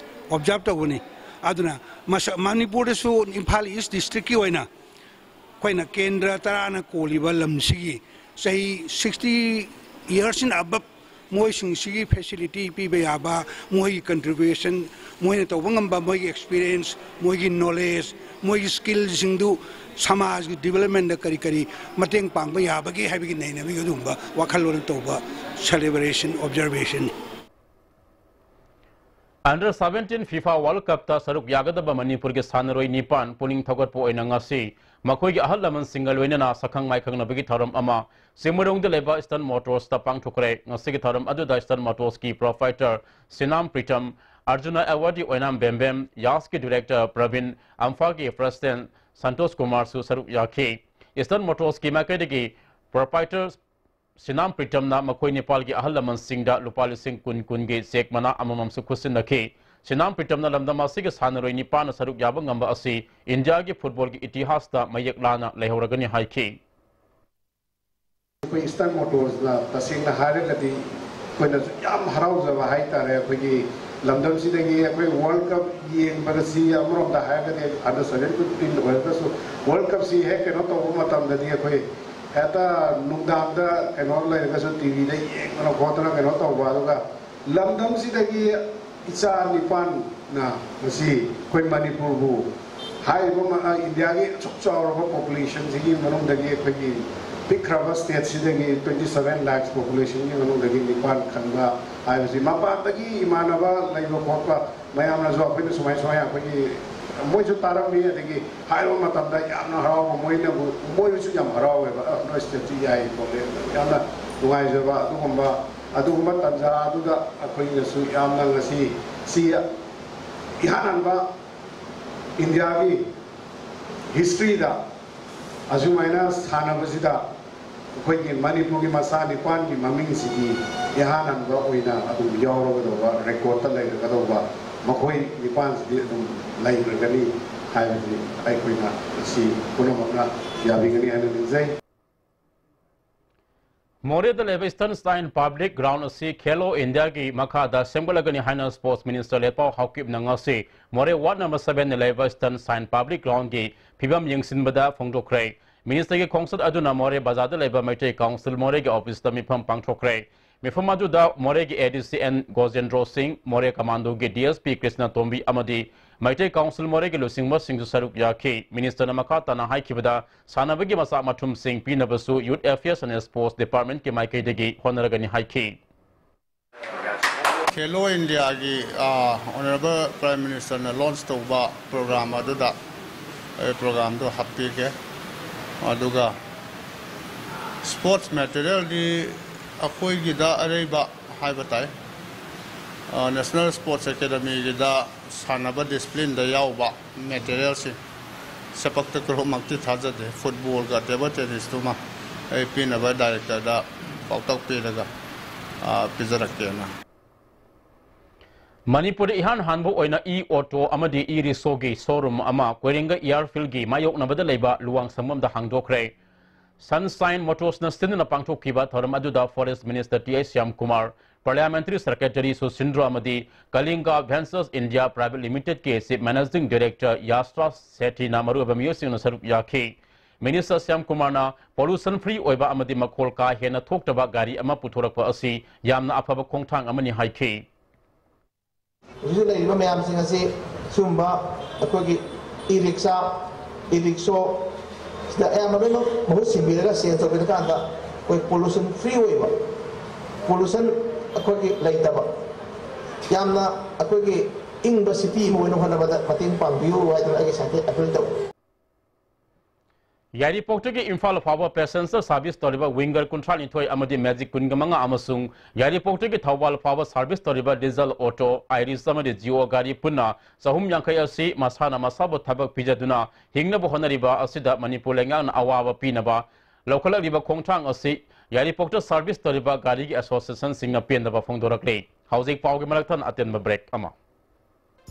observe ꯇꯧꯕꯅꯤ꯫ ꯑꯗꯨꯅ ꯃꯁ- ꯃꯅꯤꯄꯨꯔꯗꯁꯨ ꯏꯝꯐꯥꯜ ꯏꯁ ꯗꯤꯁꯇ꯭ꯔꯤꯛꯀꯤ ꯑꯣꯏꯅ ꯑꯩꯈꯣꯏꯅ ꯀꯦꯟꯗ꯭ꯔ ꯇꯔꯥꯅ ꯀꯣꯜꯂꯤꯕ ꯂꯝꯁꯤꯒꯤ ꯆꯍꯤ sixty years and above ꯃꯣꯏꯁꯤꯡꯁꯤꯒꯤ facility ꯄꯤꯕ ꯌꯥꯕ, ꯃꯣꯏꯒꯤ contribution, ꯃꯣꯏꯅ ꯇꯧꯕ ꯉꯝꯕ, ꯃꯣꯏꯒꯤ experience, ꯃꯣꯏꯒꯤ knowledge, ꯃꯣꯏꯒꯤ skillꯁꯤꯡꯗꯨ ꯁꯃꯥꯖꯒꯤ developmentꯇ ꯀꯔꯤ ꯀꯔꯤ ꯃꯇꯦꯡ ꯄꯥꯡꯕ ꯌꯥꯕꯒꯦ ꯍꯥꯏꯕꯒꯤ ꯅꯩꯅꯕꯒꯤ ꯑꯗꯨꯒꯨꯝꯕ ꯋꯥꯈꯜꯂꯣꯟ ꯇꯧꯕ celebration, observation꯫ Under seventeen FIFA World Cupꯇ ꯁꯔꯨꯛ ꯌꯥꯒꯗꯕ ꯃꯅꯤꯄꯨꯔꯒꯤ ꯁꯥꯟꯅꯔꯣꯏ ꯅꯤꯄꯥꯟ ꯄꯨꯛꯅꯤꯡ ꯊꯧꯒꯠꯄ ꯑꯣꯏꯅ ꯉꯁꯤ ꯃꯈꯣꯏꯒꯤ ꯑꯍꯜ ꯂꯃꯟꯁꯤꯡꯒ ꯂꯣꯏꯅꯅ ꯁꯛꯈꯪ ꯃꯥꯏꯈꯪꯅꯕꯒꯤ ꯊꯧꯔꯝ ꯑꯃ ꯆꯤꯡꯃꯩꯔꯣꯡꯗ ꯂꯩꯕ ꯏꯁꯇꯔꯟ ꯃꯣꯇꯣꯔꯁꯇ ꯄꯥꯡꯊꯣꯛꯈ꯭ꯔꯦ꯫ ꯉꯁꯤꯒꯤ ꯊꯧꯔꯝ ꯑꯗꯨꯗ ꯏꯁꯇꯔꯟ ꯃꯣꯇꯣꯔꯁꯀꯤ ꯄ꯭ꯔꯣꯄꯥꯏꯇꯔ ꯁꯤꯅꯥꯝ ꯄ꯭ꯔꯤꯇꯝ, ꯑꯔꯖꯨꯅꯥ ꯑꯦꯋꯥꯔꯗꯤ ꯑꯣꯏꯅꯥꯝ ꯕꯦꯝꯕꯦꯝ, ꯌꯥꯁꯀꯤ ꯗꯤꯔꯦꯛꯇꯔ ꯄ꯭ꯔꯕꯤꯟ, ꯑꯝꯐꯥꯒꯤ ꯄ꯭ꯔꯁꯤꯗꯦꯟ ꯁꯟꯇꯣꯁ ꯀꯨꯃꯥꯔꯁꯨ ꯁꯔꯨꯛ ꯌꯥꯈꯤ꯫ ꯏꯁꯇꯔꯟ ꯃꯣꯇꯣꯔꯁꯀꯤ ꯃꯥꯏꯀꯩꯗꯒꯤ ꯄ꯭ꯔꯣꯄꯥꯏꯇꯔ ꯁꯤꯅꯥꯝ ꯄ꯭ꯔꯤꯇꯝꯅ ꯃꯈꯣꯏ ꯅꯤꯄꯥꯜꯒꯤ ꯑꯍꯜ ꯂꯃꯟꯁꯤꯡꯗ ꯂꯨꯄꯥ ꯂꯤꯁꯤꯡ ꯀꯨꯟ ꯀꯨꯟꯒꯤ ꯆꯦꯛ ꯃꯅꯥ ꯑꯃꯃꯝꯁꯨ ꯈꯨꯠꯁꯤꯟꯅꯈꯤ꯫ ꯁꯤꯅꯥꯝ ꯄ꯭ꯔꯤꯇꯝꯅ ꯂꯝꯗꯝ ꯑꯁꯤꯒꯤ ꯁꯥꯟꯅꯔꯣꯏ ꯅꯤꯄꯥꯟꯅ ꯁꯔꯨꯛ ꯌꯥꯕ ꯉꯝꯕ ꯑꯁꯤ ꯏꯟꯗꯤꯌꯥꯒꯤ ꯐꯨꯠꯕꯣꯜꯒꯤ ꯏꯇꯤꯍꯥꯁꯇ ꯃꯌꯦꯛ ꯂꯥꯅ ꯂꯩꯍꯧꯔꯒꯅꯤ ꯍꯥꯏꯈꯤ꯫ ꯑꯩꯈꯣꯏ ꯏꯁꯇꯔꯟ ꯃꯣꯇꯣꯔꯁꯅ ꯇꯁꯦꯡꯅ ꯍꯥꯏꯔꯒꯗꯤ ꯑꯩꯈꯣꯏꯅꯁꯨ ꯌꯥꯝ ꯍꯔꯥꯎꯖꯕ ꯍꯥꯏꯇꯥꯔꯦ꯫ ꯑꯩꯈꯣꯏꯒꯤ ꯂꯝꯗꯝꯁꯤꯗꯒꯤ ꯑꯩꯈꯣꯏ ꯋꯥꯔꯜ ꯀꯞ ꯌꯦꯡꯕꯒꯁꯤ ꯑꯃꯔꯣꯝꯗ ꯍꯥꯏꯔꯒꯗꯤ under seventeen ꯑꯣꯏꯔꯒꯁꯨ ꯋꯥꯔꯜ ꯀꯞꯁꯤ ꯍꯦꯛ ꯀꯩꯅꯣ ꯇꯧꯕ ꯃꯇꯝꯗꯗꯤ ꯑꯩꯈꯣꯏ ꯍꯦꯛꯇ ꯅꯨꯡꯗꯥꯡꯗ ꯀꯩꯅꯣ ꯂꯩꯔꯒꯁꯨ ꯇꯤ ꯚꯤꯗ ꯌꯦꯡꯗꯅ ꯈꯣꯠꯇꯅ ꯀꯩꯅꯣ ꯇꯧꯕ, ꯑꯗꯨꯒ ꯂꯝꯗꯝꯁꯤꯗꯒꯤ ꯏꯆꯥ ꯅꯤꯄꯥꯟꯅ ꯉꯁꯤ ꯑꯩꯈꯣꯏ ꯃꯅꯤꯄꯨꯔꯕꯨ ꯍꯥꯏꯔꯤꯕ ꯃ-, ꯑ, ꯏꯟꯗꯤꯌꯥꯒꯤ ꯑꯁꯨꯛ ꯆꯥꯎꯔꯕ ꯄꯣꯄꯨꯂꯦꯁꯟꯁꯤꯒꯤ ꯃꯅꯨꯡꯗꯒꯤ ꯑꯩꯈꯣꯏꯒꯤ ꯄꯤꯛꯈ꯭ꯔꯕ ꯁ꯭ꯇꯦꯠꯁꯤꯗꯒꯤ twenty seven lakhs ꯄꯣꯄꯨꯂꯦꯁꯟꯒꯤ ꯃꯅꯨꯡꯗꯒꯤ ꯅꯤꯄꯥꯟ ꯈꯟꯕ ꯍꯥꯏꯕꯁꯤ ꯃꯄꯥꯟꯗꯒꯤ ꯏꯃꯥꯟꯅꯕ ꯂꯩꯕ ꯈꯣꯠꯄ ꯃꯌꯥꯝꯅꯁꯨ ꯑꯩꯈꯣꯏꯅ ꯁꯨꯃꯥꯏ ꯁꯨꯃꯥꯏ ꯑꯩꯈꯣꯏꯒꯤ ꯃꯣꯏꯁꯨ ꯇꯥꯔꯝꯃꯤ, ꯑꯗꯒꯤ ꯍꯥꯏꯔꯨꯕ ꯃꯇꯝꯗ ꯌꯥꯝꯅ ꯍꯔꯥꯎꯕ, ꯃꯣꯏꯅꯕꯨ, ꯃꯣꯏꯁꯨ ꯌꯥꯝ ꯍꯔꯥꯎꯋꯦꯕ, "ꯑ, ꯅꯣꯏ ꯁ꯭ꯇꯦꯠꯁꯤ ꯌꯥꯏ ꯈꯣꯠꯂꯦ", ꯌꯥꯝꯅ ꯅꯨꯡꯉꯥꯏꯖꯕ ꯑꯗꯨꯒꯨꯝꯕ, ꯑꯗꯨꯒꯨꯝꯕ ꯇꯥꯟꯖꯥ ꯑꯗꯨꯗ ꯑꯩꯈꯣꯏꯅꯁꯨ ꯌꯥꯝꯅ ꯉꯁꯤ ꯁꯤ ꯏꯍꯥꯟ ꯍꯥꯟꯕ ꯏꯟꯗꯤꯌꯥꯒꯤ ꯍꯤꯁꯇ꯭ꯔꯤꯗ ꯑꯁꯨꯃꯥꯏꯅ ꯁꯥꯟꯅꯕꯁꯤꯗ ꯑꯩꯈꯣꯏꯒꯤ ꯃꯅꯤꯄꯨꯔꯒꯤ ꯃꯆꯥ ꯅꯤꯄꯥꯟꯒꯤ ꯃꯃꯤꯡꯁꯤꯗꯤ ꯏꯍꯥꯟ ꯍꯥꯟꯕ ꯑꯣꯏꯅ ꯑꯗꯨꯝ ꯌꯥꯎꯔꯒꯗꯧꯕ, ꯔꯦꯀꯣꯔꯠꯇ ꯂꯩꯔꯒꯗꯧꯕ ꯃꯈꯣꯏ ꯅꯤꯄꯥꯟꯁꯤꯗꯤ ꯑꯗꯨꯝ ꯂꯩꯈ꯭ꯔꯒꯅꯤ ꯍꯥꯏꯕꯁꯤ ꯑꯩꯈꯣꯏꯅ ꯉꯁꯤ ꯄꯨꯝꯅꯃꯛꯅ ꯌꯥꯕꯤꯒꯅꯤ ꯍꯥꯏꯅ ꯅꯤꯡꯖꯩ꯫ ꯃꯣꯔꯦꯗ ꯂꯩꯕ Eastern Shine Public Ground ꯑꯁꯤ ꯈꯦꯂꯣ ꯏꯟꯗꯤꯌꯥꯒꯤ ꯃꯈꯥꯗ ꯁꯦꯝꯒꯠꯂꯒꯅꯤ ꯍꯥꯏꯅ Sports Minister ꯂꯦꯠꯄꯥꯎ ꯍꯥꯎꯀꯤꯞꯅ ꯉꯁꯤ ꯃꯣꯔꯦ Ward number seven ꯗ ꯂꯩꯕ Eastern Shine Public Ground ꯒꯤ ꯐꯤꯕꯝ ꯌꯦꯡꯁꯤꯟꯕꯗ ꯐꯣꯡꯗꯣꯛꯈ꯭ꯔꯦ꯫ Minister ꯒꯤ ꯈꯣꯡꯆꯠ ꯑꯗꯨꯅ ꯃꯣꯔꯦ ꯕꯖꯥꯔꯗ ꯂꯩꯕ ꯃꯩꯇꯩ Council ꯃꯣꯔꯦꯒꯤ office ꯇ ꯃꯤꯐꯝ ꯄꯥꯡꯊꯣꯛꯈ꯭ꯔꯦ꯫ ꯃꯤꯐꯝ ꯑꯗꯨꯗ ꯃꯣꯔꯦꯒꯤ A D C N ꯒꯣꯖꯦꯟꯗ꯭ꯔꯣ ꯁꯤꯡ, ꯃꯣꯔꯦ Commando ꯒꯤ D S P ꯀ꯭ꯔꯤꯁꯅ ꯇꯣꯝꯕꯤ ꯑꯃꯗꯤ ꯃꯩꯇꯩ Council ꯃꯣꯔꯦꯒꯤ ꯂꯨꯆꯤꯡꯕꯁꯤꯡꯁꯨ ꯁꯔꯨꯛ ꯌꯥꯈꯤ꯫ Minister ꯅ ꯃꯈꯥ ꯇꯥꯅ ꯍꯥꯏꯈꯤꯕꯗ, ꯁꯥꯟꯅꯕꯒꯤ ꯃꯆꯥꯛ ꯃꯊꯨꯝꯁꯤꯡ ꯄꯤꯅꯕꯁꯨ Youth Affairs and Sports Department ꯀꯤ ꯃꯥꯏꯀꯩꯗꯒꯤ ꯍꯣꯠꯅꯔꯒꯅꯤ ꯍꯥꯏꯈꯤ꯫ ꯈꯦꯂꯣ ꯏꯟꯗꯤꯌꯥꯒꯤ, ꯑ, Honourable Prime Minister ꯅ launch ꯇꯧꯕ program ꯑꯗꯨꯗ ꯑꯩ program ꯗꯨ ꯍꯥꯞꯄꯤꯒꯦ꯫ ꯑꯗꯨꯒ sports material ꯗꯤ ꯑꯩꯈꯣꯏꯒꯤꯗ ꯑꯔꯩꯕ ꯍꯥꯏꯕ ꯇꯥꯏ꯫ ꯑ, National Sports Academy ꯒꯤꯗ ꯁꯥꯟꯅꯕ discipline ꯗ ꯌꯥꯎꯕ material ꯁꯤꯡ, ꯁꯦꯄꯛ ꯇꯀ꯭ꯔꯣꯃꯛꯇꯤ ꯊꯥꯖꯗꯦ, football ꯒ table tennis ꯇꯨꯃ ꯑꯩ ꯄꯤꯅꯕ director ꯗ ꯄꯥꯎꯇꯥꯛ ꯄꯤꯔꯒ, ꯑ, ꯄꯤꯖꯔꯛꯀꯦꯅ꯫ ꯃꯅꯤꯄꯨꯔꯗ ꯏꯍꯥꯟ ꯍꯥꯟꯕ ꯑꯣꯏꯅ e-auto ꯑꯃꯗꯤ e-rickshaw ꯒꯤ showroom ꯑꯃ ꯀꯣꯏꯔꯦꯡꯒ airfield ꯒꯤ ꯃꯥꯌꯣꯛꯅꯕꯗ ꯂꯩꯕ ꯂꯨꯋꯥꯡ ꯁꯪꯐꯝꯗ ꯍꯥꯡꯗꯣꯛꯈ꯭ꯔꯦ꯫ Sunshine Motors ꯅ ꯁꯤꯟꯗꯨꯅ ꯄꯥꯡꯊꯣꯛꯈꯤꯕ ꯊꯧꯔꯝ ꯑꯗꯨꯗ Forest Minister T I Shyamkumar, Parliamentary Secretary ꯁꯨꯁꯤꯟꯗ꯭ꯔ ꯑꯃꯗꯤ Kalinga Ventures India Private Limited ꯀꯤ Chief Managing Director ꯌꯥꯁ꯭ꯔꯥꯖ ꯁꯦꯇꯤꯅ ꯃꯔꯨꯑꯣꯏꯕ ꯃꯤꯑꯣꯏꯁꯤꯡꯅ ꯁꯔꯨꯛ ꯌꯥꯈꯤ꯫ ꯃꯤꯅꯤꯁꯇꯔ ꯁ꯭ꯌꯥꯝ ꯀꯨꯃꯥꯔꯅ pollution free ꯑꯣꯏꯕ ꯑꯃꯗꯤ ꯃꯈꯣꯜ ꯀꯥ ꯍꯦꯟꯅ ꯊꯣꯛꯇꯕ ꯒꯥꯔꯤ ꯑꯃ ꯄꯨꯊꯣꯔꯛꯄ ꯑꯁꯤ ꯌꯥꯝꯅ ꯑꯐꯕ ꯈꯣꯡꯊꯥꯡ ꯑꯃꯅꯤ ꯍꯥꯏꯈꯤ꯫ ꯍꯧꯖꯤꯛ ꯂꯩꯔꯤꯕ ꯃꯌꯥꯝꯁꯤꯡ ꯑꯁꯤ ꯁꯤꯒꯨꯝꯕ ꯑꯩꯈꯣꯏꯒꯤ e-rickshaw, e-rickshaw ꯁꯤꯗ ꯑꯌꯥꯝꯕ ꯂꯣꯏꯅꯃꯛ ꯃꯍꯨꯠ ꯁꯤꯟꯕꯤꯔꯒ change ꯇꯧꯕꯤꯔꯀꯥꯟꯗ ꯑꯩꯈꯣꯏ pollution free ꯑꯣꯏꯕ, pollution ꯑꯩꯈꯣꯏꯒꯤ ꯂꯩꯇꯕ, ꯌꯥꯝꯅ ꯑꯩꯈꯣꯏꯒꯤ ꯏꯪꯕ city ꯑꯃ ꯑꯣꯏꯅ ꯍꯣꯠꯅꯕꯗ ꯃꯇꯦꯡ ꯄꯥꯡꯕꯤꯌꯨ ꯍꯥꯏꯗꯅ ꯑꯩꯒꯤ side ꯇꯒꯤ appeal ꯇꯧꯏ꯫ ꯌꯥꯏꯔꯤꯄꯣꯛꯇꯒꯤ ꯏꯝꯐꯥꯜ ꯐꯥꯎꯕ passenger service ꯇꯧꯔꯤꯕ Winger ꯀꯨꯟꯊ꯭ꯔꯥ ꯅꯤꯊꯣꯏ ꯑꯃꯗꯤ Magic ꯀꯨꯟꯒ ꯃꯉꯥ ꯑꯃꯁꯨꯡ ꯌꯥꯏꯔꯤꯄꯣꯛꯇꯒꯤ ꯊꯧꯕꯥꯜ ꯐꯥꯎꯕ service ꯇꯧꯔꯤꯕ Diesel Auto, Iris ꯑꯃꯗꯤ Jio ꯒꯥꯔꯤ ꯄꯨꯟꯅ ꯆꯍꯨꯝ ꯌꯥꯡꯈꯩ ꯑꯁꯤ ꯃꯁꯥꯅ ꯃꯁꯥꯕꯨ ꯊꯕꯛ ꯄꯤꯖꯗꯨꯅ ꯍꯤꯡꯅꯕ ꯍꯣꯠꯅꯔꯤꯕ ꯑꯁꯤꯗ ꯃꯅꯤꯄꯨꯔ ꯂꯩꯉꯥꯛꯅ ꯑꯋꯥꯕ ꯄꯤꯅꯕ ꯂꯧꯈꯠꯂꯛꯂꯤꯕ ꯈꯣꯡꯊꯥꯡ ꯑꯁꯤ ꯌꯥꯏꯔꯤꯄꯣꯛꯇ service ꯇꯧꯔꯤꯕ ꯒꯥꯔꯤꯒꯤ association ꯁꯤꯡꯅ ꯄꯦꯟꯗꯕ ꯐꯣꯡꯗꯣꯔꯛꯂꯤ꯫ ꯍꯧꯖꯤꯛ ꯄꯥꯎꯒꯤ ꯃꯔꯛ ꯊꯠꯅ ꯑꯇꯦꯟꯕ break ꯑꯃ꯫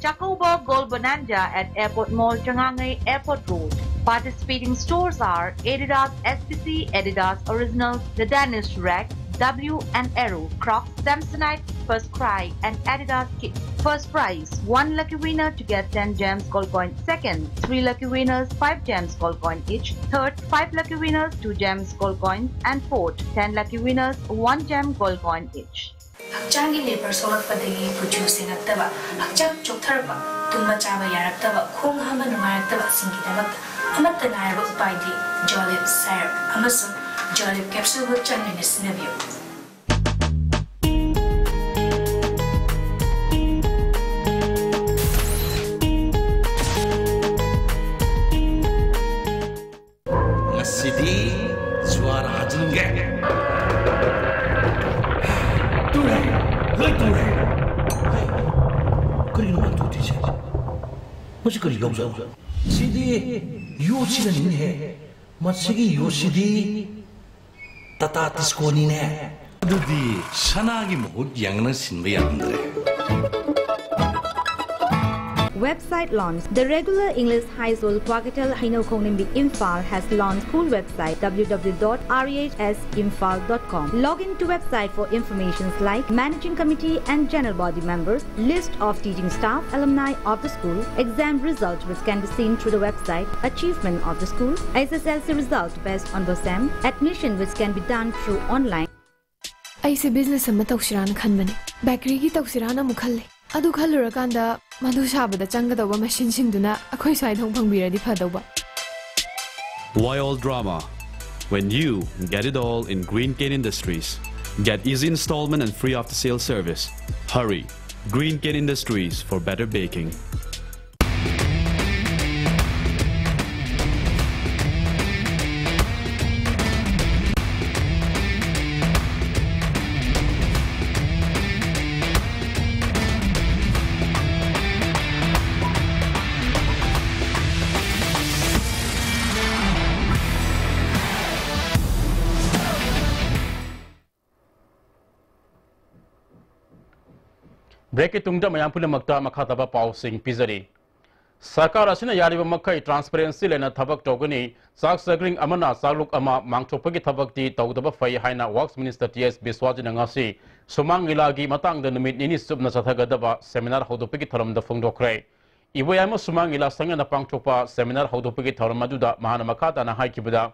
Chakouba Gold Bonanza at Airport Mall, Changangei, Airport Road. Participating stores are Adidas S P C, Adidas Originals, The Danish Rack, W and Arrow, Crocs, Samsonite, First Cry, and Adidas Kids. First prize, one lucky winner to get ten gems gold coin. Second, three lucky winners, five gems gold coin each. Third, five lucky winners, two gems gold coin. And fourth, ten lucky winners, one gem gold coin each. ꯍꯛꯆꯥꯡꯒꯤ labour ꯁꯣꯛꯂꯛꯄꯗꯒꯤ ꯀꯨꯆꯨ ꯁꯦꯡꯉꯛꯇꯕ, ꯍꯛꯆꯥꯡ ꯆꯣꯛꯊꯔꯛꯄ, ꯇꯨꯝꯕ ꯆꯥꯕ ꯌꯥꯔꯛꯇꯕ, ꯈꯣꯡ ꯍꯥꯝꯕ ꯅꯨꯡꯉꯥꯏꯔꯛꯇꯕꯁꯤꯡꯒꯤꯗꯃꯛꯇ ꯑꯃꯠꯇ ꯉꯥꯏꯔꯕ ꯎꯄꯥꯏꯗꯤ Jolib syrup ꯑꯃꯁꯨꯡ Jolib capsule ꯍꯛꯆꯥꯡ ꯑꯣꯏꯅ ꯁꯤꯖꯤꯟꯅꯕꯤꯌꯨ꯫ ꯉꯁꯤꯗꯤ ꯖꯨꯋꯥꯔ ꯍꯥꯖꯤꯟꯒꯦ꯫ ꯇꯨꯔꯦ, ꯂꯣꯏ ꯇꯨꯔꯦ꯫ ꯍꯩ, ꯀꯔꯤꯅꯣ ꯃꯥ ꯇꯨꯗ꯭ꯔꯤꯁꯦ? ꯃꯁꯤ ꯀꯔꯤ ꯌꯥꯎꯖꯥꯠꯅꯣ? ꯁꯤꯗꯤ ꯌꯣꯠꯁꯤꯅꯅꯤꯅꯦꯍꯦ꯫ ꯃꯁꯤꯒꯤ ꯌꯣꯠꯁꯤꯗꯤ ꯇꯥꯇꯥ ꯇꯤꯁꯀꯣꯅꯤꯅꯦ꯫ ꯑꯗꯨꯗꯤ ꯁꯅꯥꯒꯤ ꯃꯍꯨꯠ ꯌꯥꯡꯅ ꯁꯤꯟꯕ ꯌꯥꯔꯝꯗ꯭ꯔꯦ꯫ Website launch. The regular English High School Kwakitel Hainoukhongnimbi Imphal has launched school website w w w dot r e h s imphal dot com. Log in to website for informations like managing committee and general body members, list of teaching staff, alumni of the school, exam result which can be seen through the website, achievement of the school, S S L C result based on BOSEM, admission which can be done through online. ꯑꯩꯁꯦ business ꯑꯃ ꯇꯧꯁꯤꯔꯥꯅ ꯈꯟꯕꯅꯦ꯫ Bakeryꯒꯤ ꯇꯧꯁꯤꯔꯥꯅ ꯑꯃꯨꯛ ꯈꯜꯂꯦ꯫ ꯑꯗꯨ ꯈꯜꯂꯨꯔꯀꯥꯟꯗ ꯃꯗꯨ ꯁꯥꯕꯗ ꯆꯪꯒꯗꯧꯕ machineꯁꯤꯡꯗꯨꯅ ꯑꯩꯈꯣꯏ ꯁ꯭ꯋꯥꯏꯗ ꯑꯃꯨꯛ ꯐꯪꯕꯤꯔꯗꯤ ꯐꯗꯧꯕ꯫ Why all drama when you get it all in Green Cane Industries? Get easy installment and free after-sale service. Hurry! Green Cane Industries for better baking. Breakꯀꯤ ꯇꯨꯡꯗ ꯃꯌꯥꯝ ꯄꯨꯝꯅꯃꯛꯇ ꯃꯈꯥ ꯇꯥꯕ ꯄꯥꯎꯁꯤꯡ ꯄꯤꯖꯔꯤ꯫ ꯁꯔꯀꯥꯔ ꯑꯁꯤꯅ ꯌꯥꯔꯤꯕ ꯃꯈꯩ transparency ꯂꯩꯅ ꯊꯕꯛ ꯇꯧꯒꯅꯤ꯫ ꯆꯥꯛ ꯆꯥꯛꯔꯤꯡ ꯑꯃꯅ ꯆꯥꯛꯂꯨꯛ ꯑꯃ ꯃꯥꯡꯊꯣꯛꯄꯒꯤ ꯊꯕꯛꯇꯤ ꯇꯧꯗꯕ ꯐꯩ ꯍꯥꯏꯅ Works Minister ꯇꯤ ꯑꯦꯁ ꯕꯤꯁ꯭ꯋꯥꯖꯤꯠꯅ ꯉꯁꯤ ꯁꯨꯃꯥꯡ ꯂꯤꯂꯥꯒꯤ ꯃꯇꯥꯡꯗ ꯅꯨꯃꯤꯠ ꯅꯤꯅꯤ ꯆꯨꯞꯅ ꯆꯠꯊꯒꯗꯕ seminar ꯍꯧꯗꯣꯛꯄꯒꯤ ꯊꯧꯔꯝꯗ ꯐꯣꯡꯗꯣꯛꯈ꯭ꯔꯦ꯫ ꯏꯕꯣꯌꯥꯏꯃ ꯁꯨꯃꯥꯡ ꯂꯤꯂꯥ ꯁꯪꯒꯅ ꯄꯥꯡꯊꯣꯛꯄ seminar ꯍꯧꯗꯣꯛꯄꯒꯤ ꯊꯧꯔꯝ ꯑꯗꯨꯗ ꯃꯍꯥꯛꯅ ꯃꯈꯥ ꯇꯥꯅ ꯍꯥꯏꯈꯤꯕꯗ,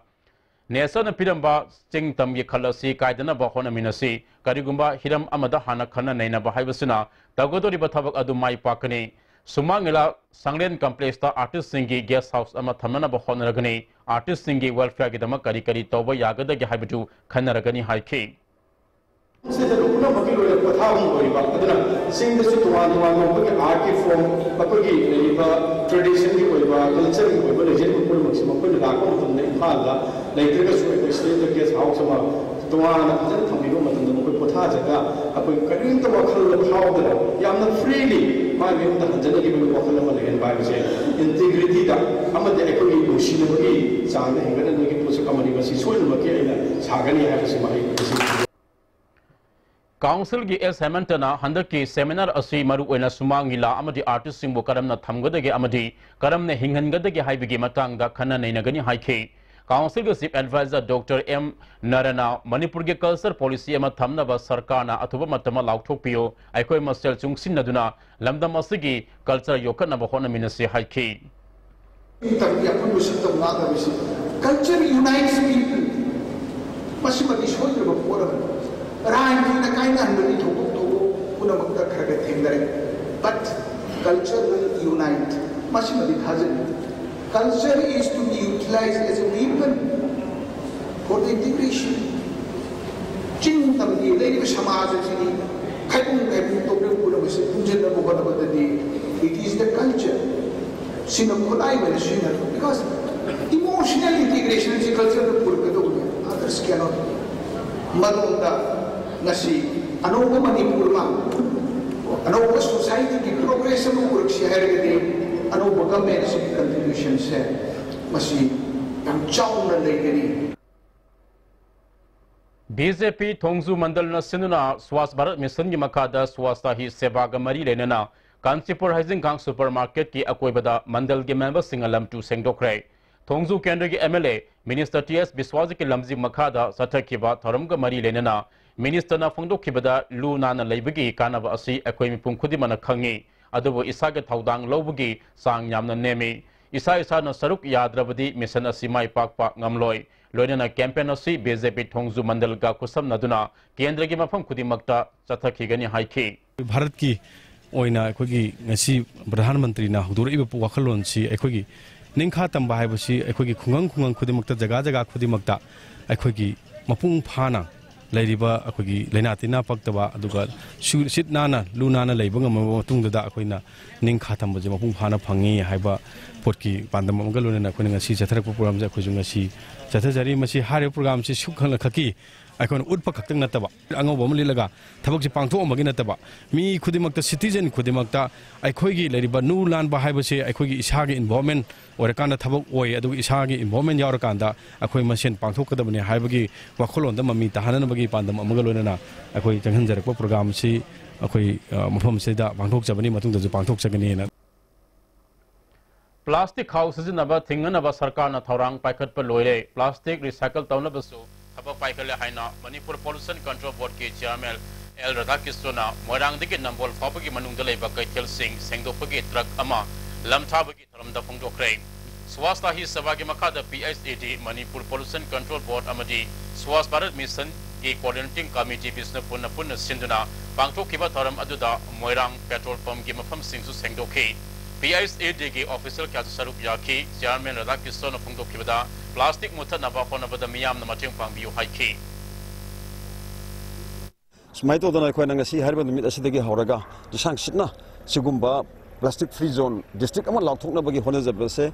natureꯅ ꯄꯤꯔꯝꯕ ꯆꯤꯡ ꯇꯝꯒꯤ ꯈꯜ ꯑꯁꯤ ꯀꯥꯏꯗꯅꯕ ꯍꯣꯠꯅꯃꯤꯟꯅꯁꯤ꯫ ꯀꯔꯤꯒꯨꯝꯕ ꯍꯤꯔꯝ ꯑꯃꯗ ꯍꯥꯟꯅ ꯈꯟꯅ ꯅꯩꯅꯕ ꯍꯥꯏꯕꯁꯤꯅ ꯇꯧꯒꯗꯧꯔꯤꯕ ꯊꯕꯛ ꯑꯗꯨ ꯃꯥꯏ ꯄꯥꯛꯀꯅꯤ꯫ ꯁꯨꯃꯥꯡ ꯂꯤꯂꯥ ꯁꯪꯂꯦꯟ complexꯇ artistꯁꯤꯡꯒꯤ guest house ꯑꯃ ꯊꯝꯅꯅꯕ ꯍꯣꯠꯅꯔꯒꯅꯤ꯫ Artistꯁꯤꯡꯒꯤ welfareꯒꯤꯗꯃꯛ ꯀꯔꯤ ꯀꯔꯤ ꯇꯧꯕ ꯌꯥꯒꯗꯒꯦ ꯍꯥꯏꯕꯗꯨ ꯈꯟꯅꯔꯒꯅꯤ ꯍꯥꯏꯈꯤ꯫ ꯁꯤꯗ ꯄꯨꯝꯅꯃꯛꯀꯤ ꯂꯣꯏꯅ ꯄꯣꯊꯥꯐꯝ ꯑꯣꯏꯕ, ꯑꯗꯨꯅ ꯆꯤꯡꯗꯁꯨ ꯇꯣꯉꯥꯟ ꯇꯣꯉꯥꯟꯕ ꯑꯩꯈꯣꯏꯒꯤ artꯀꯤ form, ꯑꯩꯈꯣꯏꯒꯤ ꯂꯩꯔꯤꯕ traditionꯒꯤ ꯑꯣꯏꯕ, cultureꯒꯤ ꯑꯣꯏꯕ legend ꯄꯨꯝꯅꯃꯛꯁꯤ ꯃꯈꯣꯏꯅ ꯂꯥꯛꯄ ꯃꯇꯝꯗ ꯏꯝꯐꯥꯜꯗ ꯂꯩꯇ꯭ꯔꯒꯁꯨ ꯑꯩꯈꯣꯏ stateꯇ guest house ꯑꯃ ꯇꯣꯉꯥꯟꯅ ꯐꯖꯅ ꯊꯝꯕꯤꯕ ꯃꯇꯝꯗ ꯃꯈꯣꯏ ꯄꯣꯊꯥꯖꯔꯒ ꯑꯩꯈꯣꯏ ꯀꯔꯤꯝꯇ ꯋꯥꯈꯜꯗ ꯐꯥꯎꯗꯅ ꯌꯥꯝꯅ freely ꯃꯥꯒꯤ ꯃꯌꯨꯝꯗ ꯍꯟꯖꯅꯈꯤꯕꯒꯤ ꯋꯥꯈꯜ ꯑꯃ ꯂꯩꯍꯟꯕ ꯍꯥꯏꯕꯁꯦ integrityꯗ ꯑꯃꯗꯤ ꯑꯩꯈꯣꯏꯒꯤ ꯅꯨꯡꯁꯤꯅꯕꯒꯤ ꯆꯥꯡꯗ ꯍꯦꯟꯒꯠꯍꯟꯕꯒꯤ ꯄꯣꯠꯁꯛ ꯑꯃꯅꯤ꯫ ꯃꯁꯤ ꯁꯣꯏꯗꯅꯃꯛꯀꯤ ꯑꯩꯅ ꯁꯥꯒꯅꯤ ꯍꯥꯏꯕꯁꯤꯃ ꯑꯩ ꯉꯁꯤ ꯀꯥꯎꯟꯁꯤꯜꯒꯤ ꯑꯦꯁ ꯍꯦꯃꯟꯇꯅ ꯍꯟꯗꯛꯀꯤ ꯁꯦꯃꯤꯅꯥꯔ ꯑꯁꯤ ꯃꯔꯨꯑꯣꯏꯅ ꯁꯨꯃꯥꯡ ꯂꯤꯂꯥ ꯑꯃꯗꯤ ꯑꯥꯔꯇꯤꯁꯁꯤꯡꯕꯨ ꯀꯔꯝꯅ ꯊꯝꯒꯗꯒꯦ ꯑꯃꯗꯤ ꯀꯔꯝꯅ ꯍꯤꯡꯍꯟꯒꯗꯒꯦ ꯍꯥꯏꯕꯒꯤ ꯃꯇꯥꯡꯗ ꯈꯟꯅ ꯅꯩꯅꯒꯅꯤ ꯍꯥꯏꯈꯤ꯫ ꯀꯥꯎꯟꯁꯤꯜꯒꯤ ꯆꯤꯐ ꯑꯦꯗꯚꯥꯏꯖꯔ ꯗꯣꯛꯇꯔ ꯑꯦꯝ ꯅꯔꯅ ꯃꯅꯤꯄꯨꯔꯒꯤ ꯀꯜꯆꯔ ꯄꯣꯂꯤꯁꯤ ꯑꯃ ꯊꯝꯅꯕ ꯁꯔꯀꯥꯔꯅ ꯑꯊꯨꯕ ꯃꯇꯝꯗ ꯂꯥꯎꯊꯣꯛꯄꯤꯌꯨ, ꯑꯩꯈꯣꯏ ꯃꯁꯦꯜ ꯆꯨꯡꯁꯤꯟꯅꯗꯨꯅ ꯂꯝꯗꯝ ꯑꯁꯤꯒꯤ ꯀꯜꯆꯔ ꯌꯣꯛꯈꯠꯅꯕ ꯍꯣꯠꯅꯃꯤꯟꯅꯁꯤ ꯍꯥꯏꯈꯤ꯫ ꯃꯇꯝꯒꯤ ꯑꯄꯨꯟꯕ ꯁꯛꯇꯝ ꯉꯥꯛꯅꯕꯁꯤ, culture unites people꯫ ꯃꯁꯤꯃꯗꯤ ꯁꯣꯏꯗ꯭ꯔꯕ ꯄꯣꯠ ꯑꯃꯅꯤ꯫ ꯔꯥꯖꯅꯤꯇꯤꯅ ꯀꯥꯏꯅꯍꯟꯕꯒꯤ ꯊꯧꯗꯣꯛ ꯊꯧꯗꯣꯛ ꯄꯨꯝꯅꯃꯛꯇ ꯈꯔ ꯈꯔ ꯊꯦꯡꯅꯔꯦ꯫ But culture will unite꯫ ꯃꯁꯤꯃꯗꯤ ꯊꯥꯖꯩ꯫ Culture is to be utilized as a weapon for the integration꯫ ꯆꯤꯡ ꯇꯝꯒꯤ ꯂꯩꯔꯤꯕ ꯁꯃꯥꯖ ꯑꯁꯤꯗꯤ ꯈꯥꯏꯕꯨꯡ ꯈꯥꯏꯕꯨꯡ ꯇꯧꯔꯒ ꯄꯨꯝꯅꯃꯛꯁꯦ ꯄꯨꯟꯁꯤꯟꯅꯕ ꯍꯣꯠꯅꯕꯗꯗꯤ, it is the culture꯫ ꯁꯤꯅ ꯈꯨꯠꯂꯥꯏ ꯑꯣꯏꯅ ꯁꯤꯖꯤꯟꯅꯔꯛꯄ꯫ Because emotional integration ꯁꯤ culture ꯗ ꯄꯨꯔꯛꯀꯗꯧꯕꯅꯦ, others cannot꯫ ꯃꯔꯣꯝꯗ ꯉꯁꯤ ꯑꯅꯧꯕ ꯃꯅꯤꯄꯨꯔ ꯑꯃ, ꯑꯅꯧꯕ society ꯒꯤ progress ꯑꯃ ꯄꯨꯔꯛꯁꯤ ꯍꯥꯏꯔꯒꯗꯤ, ꯑꯅꯧꯕ government ꯑꯁꯤꯒꯤ contribution ꯁꯦ ꯃꯁꯤ ꯌꯥꯝ ꯆꯥꯎꯅ ꯂꯩꯒꯅꯤ꯫ ꯕꯤ ꯖꯦ ꯄꯤ ꯊꯣꯡꯖꯨ ꯃꯟꯗꯜꯅ ꯁꯤꯟꯗꯨꯅ ꯁ꯭ꯋꯥꯁ ꯚꯥꯔꯠ ꯃꯤꯁꯟꯒꯤ ꯃꯈꯥꯗ ꯁ꯭ꯋꯥꯁꯇ ꯍꯤ ꯁꯦꯕꯥꯒ ꯃꯔꯤ ꯂꯩꯅꯅ ꯀꯥꯟꯆꯤꯄꯨꯔ ꯍꯩꯖꯤꯡꯈꯥꯡ ꯁꯨꯄꯔ ꯃꯥꯔꯀꯦꯠꯀꯤ ꯑꯀꯣꯏꯕꯗ ꯃꯟꯗꯜꯒꯤ ꯃꯦꯝꯕꯔꯁꯤꯡꯅ ꯂꯝ ꯇꯨ ꯁꯦꯡꯗꯣꯛꯈ꯭ꯔꯦ꯫ ꯊꯣꯡꯖꯨ ꯀꯦꯟꯗ꯭ꯔꯒꯤ M L A minister T S ꯕꯤꯁ꯭ꯋꯥꯖꯤꯠꯀꯤ ꯂꯝꯖꯤꯡ ꯃꯈꯥꯗ ꯆꯠꯊꯈꯤꯕ ꯊꯧꯔꯝꯒ ꯃꯔꯤ ꯂꯩꯅꯅ ꯃꯤꯅꯤꯁꯇꯔꯅ ꯐꯣꯡꯗꯣꯛꯈꯤꯕꯗ ꯂꯨ ꯅꯥꯟꯅ ꯂꯩꯕꯒꯤ ꯀꯥꯟꯅꯕ ꯑꯁꯤ ꯑꯩꯈꯣꯏ ꯃꯤꯄꯨꯝ ꯈꯨꯗꯤꯡꯃꯛꯅ ꯈꯪꯉꯤ, ꯑꯗꯨꯕꯨ ꯏꯁꯥꯒꯤ ꯊꯧꯗꯥꯡ ꯂꯧꯕꯒꯤ ꯆꯥꯡ ꯌꯥꯝꯅ ꯅꯦꯝꯃꯤ꯫ ꯏꯁꯥ ꯏꯁꯥꯅ ꯁꯔꯨꯛ ꯌꯥꯗ꯭ꯔꯕꯗꯤ ꯃꯤꯁꯟ ꯑꯁꯤ ꯃꯥꯏ ꯄꯥꯛꯄ ꯉꯝꯂꯣꯏ꯫ ꯂꯣꯏꯅꯅ ꯀꯦꯝꯄꯦꯟ ꯑꯁꯤ ꯕꯤ ꯖꯦ ꯄꯤ ꯊꯣꯡꯖꯨ ꯃꯟꯗꯜꯒ ꯈꯨꯠꯁꯝꯅꯗꯨꯅ ꯀꯦꯟꯗ꯭ꯔꯒꯤ ꯃꯐꯝ ꯈꯨꯗꯤꯡꯃꯛꯇ ꯆꯠꯊꯈꯤꯒꯅꯤ ꯍꯥꯏꯈꯤ꯫ ꯚꯥꯔꯠꯀꯤ ꯑꯣꯏꯅ ꯑꯩꯈꯣꯏꯒꯤ ꯉꯁꯤ ꯄ꯭ꯔꯙꯥꯟ ꯃꯟꯇ꯭ꯔꯤꯅ ꯍꯧꯗꯣꯔꯛꯏꯕ ꯋꯥꯈꯜꯂꯣꯟꯁꯤ ꯑꯩꯈꯣꯏꯒꯤ ꯅꯤꯡꯈꯥ ꯇꯝꯕ ꯍꯥꯏꯕꯁꯤ ꯑꯩꯈꯣꯏꯒꯤ ꯈꯨꯡꯒꯪ ꯈꯨꯡꯒꯪ ꯈꯨꯗꯤꯡꯃꯛꯇ, ꯖꯒꯥ ꯖꯒꯥ ꯈꯨꯗꯤꯡꯃꯛꯇ ꯑꯩꯈꯣꯏꯒꯤ ꯃꯄꯨꯡ ꯐꯥꯅ ꯂꯩꯔꯤꯕ ꯑꯩꯈꯣꯏꯒꯤ ꯂꯥꯏꯅꯥ ꯇꯤꯟꯅꯥ ꯄꯛꯇꯕ, ꯑꯗꯨꯒ ꯁꯨ-, ꯁꯤꯠ ꯅꯥꯟꯅ, ꯂꯨ ꯅꯥꯟꯅ ꯂꯩꯕ ꯉꯝꯃꯕ ꯃꯇꯨꯡꯗꯨꯗ ꯑꯩꯈꯣꯏꯅ ꯅꯤꯡꯈꯥ ꯊꯝꯕꯁꯦ ꯃꯄꯨꯡ ꯐꯥꯅ ꯐꯪꯉꯤ ꯍꯥꯏꯕ ꯄꯣꯠꯀꯤ ꯄꯥꯟꯗꯝ ꯑꯃꯒ ꯂꯣꯏꯅꯅ ꯑꯩꯈꯣꯏꯅ ꯉꯁꯤ ꯆꯠꯊꯔꯛꯄ ꯄ꯭ꯔꯣꯒ꯭ꯔꯥꯝꯁꯦ ꯑꯩꯈꯣꯏꯁꯨ ꯉꯁꯤ ꯆꯠꯊꯖꯔꯤ꯫ ꯃꯁꯤ ꯍꯥꯏꯔꯤꯕ ꯄ꯭ꯔꯣꯒ꯭ꯔꯥꯝꯁꯤ ꯁꯨꯈꯪꯅꯈꯛꯀꯤ ꯑꯩꯈꯣꯏꯅ ꯎꯠꯄ ꯈꯛꯇꯪ ꯅꯠꯇꯕ, ꯑꯉꯧꯕ ꯑꯃ ꯂꯤꯠꯂꯒ ꯊꯕꯛꯁꯦ ꯄꯥꯡꯊꯣꯛꯑꯝꯕꯒꯤ ꯅꯠꯇꯕ, ꯃꯤ ꯈꯨꯗꯤꯡꯃꯛꯇ, citizen ꯈꯨꯗꯤꯡꯃꯛꯇ ꯑꯩꯈꯣꯏꯒꯤ ꯂꯩꯔꯤꯕ ꯅꯨ ꯂꯥꯟꯕ ꯍꯥꯏꯕꯁꯦ ꯑꯩꯈꯣꯏꯒꯤ ꯏꯁꯥꯒꯤ involvement ꯑꯣꯏꯔꯀꯥꯟꯗ ꯊꯕꯛ ꯑꯣꯏ, ꯑꯗꯨꯒ ꯏꯁꯥꯒꯤ involvement ꯌꯥꯎꯔꯀꯥꯟꯗ ꯑꯩꯈꯣꯏ ꯃꯁꯦꯟ ꯄꯥꯡꯊꯣꯛꯀꯗꯕꯅꯤ ꯍꯥꯏꯕꯒꯤ ꯋꯥꯈꯜꯂꯣꯟꯗ ꯃꯃꯤ ꯇꯥꯍꯟꯅꯕꯒꯤ ꯄꯥꯟꯗꯝ ꯑꯃꯒ ꯂꯣꯏꯅꯅ ꯑꯩꯈꯣꯏ ꯆꯪꯍꯟꯖꯔꯛꯄ program ꯑꯁꯤ ꯑꯩꯈꯣꯏ, ꯑ, ꯃꯐꯝꯁꯤꯗ ꯄꯥꯡꯊꯣꯛꯆꯕꯅꯤ, ꯃꯇꯨꯡꯗꯁꯨ ꯄꯥꯡꯊꯣꯛꯆꯒꯅꯤꯅ꯫ ꯄ꯭ꯂꯥꯁꯇꯤꯛ ꯈꯥꯎ ꯁꯤꯖꯤꯟꯅꯕ ꯊꯤꯡꯅꯅꯕ ꯁꯔꯀꯥꯔꯅ ꯊꯧꯔꯥꯡ ꯄꯥꯏꯈꯠꯄ ꯂꯣꯏꯔꯦ꯫ ꯄ꯭ꯂꯥꯁꯇꯤꯛ recycle ꯇꯧꯅꯕꯁꯨ ꯊꯕꯛ ꯄꯥꯏꯈꯠꯂꯦ ꯍꯥꯏꯅ ꯃꯅꯤꯄꯨꯔ Pollution Control Boardꯀꯤ chairman ꯑꯦꯜ ꯔꯥꯙꯥꯀ꯭ꯔꯤꯁꯅꯅ ꯃꯣꯏꯔꯥꯡꯗꯒꯤ ꯅꯝꯕꯣꯜ ꯐꯥꯎꯕꯒꯤ ꯃꯅꯨꯡꯗ ꯂꯩꯕ ꯀꯩꯊꯦꯜꯁꯤꯡ ꯁꯦꯡꯗꯣꯛꯄꯒꯤ truck ꯑꯃ ꯂꯝꯊꯥꯕꯒꯤ ꯊꯧꯔꯝꯗ ꯐꯣꯡꯗꯣꯛꯈ꯭ꯔꯦ꯫ Swachhata Hi Sevaki ꯃꯈꯥꯗ P H A D, Manipur Pollution Control Board ꯑꯃꯗꯤ Swachh Bharat Missionꯒꯤ Coordinating Committee ꯕꯤꯁꯅꯨꯄꯨꯔꯅ ꯄꯨꯟꯅ ꯁꯤꯟꯗꯨꯅ ꯄꯥꯡꯊꯣꯛꯈꯤꯕ ꯊꯧꯔꯝ ꯑꯗꯨꯗ ꯃꯣꯏꯔꯥꯡ petrol pumpꯀꯤ ꯃꯐꯝꯁꯤꯡꯁꯨ ꯁꯦꯡꯗꯣꯛꯈꯤ꯫ P H A Dꯒꯤ official ꯀꯌꯥꯁꯨ ꯁꯔꯨꯛ ꯌꯥꯈꯤ꯫ Chairman ꯔꯥꯙꯥꯀ꯭ꯔꯤꯁꯅꯅ ꯐꯣꯡꯗꯣꯛꯈꯤꯕꯗ, plastic ꯃꯨꯊꯠꯅꯕ ꯍꯣꯠꯅꯕꯗ ꯃꯤꯌꯥꯝꯅ ꯃꯇꯦꯡ ꯄꯥꯡꯕꯤꯌꯨ ꯍꯥꯏꯈꯤ꯫ ꯁꯨꯃꯥꯏꯅ ꯇꯧꯗꯅ ꯑꯩꯈꯣꯏꯅ ꯉꯁꯤ ꯍꯥꯏꯔꯤꯕ ꯅꯨꯃꯤꯠ ꯑꯁꯤꯗꯒꯤ ꯍꯧꯔꯒ ꯂꯤꯁꯥꯡ ꯁꯤꯠꯅ ꯁꯤꯒꯨꯝꯕ plastic free zone district ꯑꯃ ꯂꯥꯎꯊꯣꯛꯅꯕꯒꯤ ꯍꯣꯠꯅꯖꯕꯁꯦ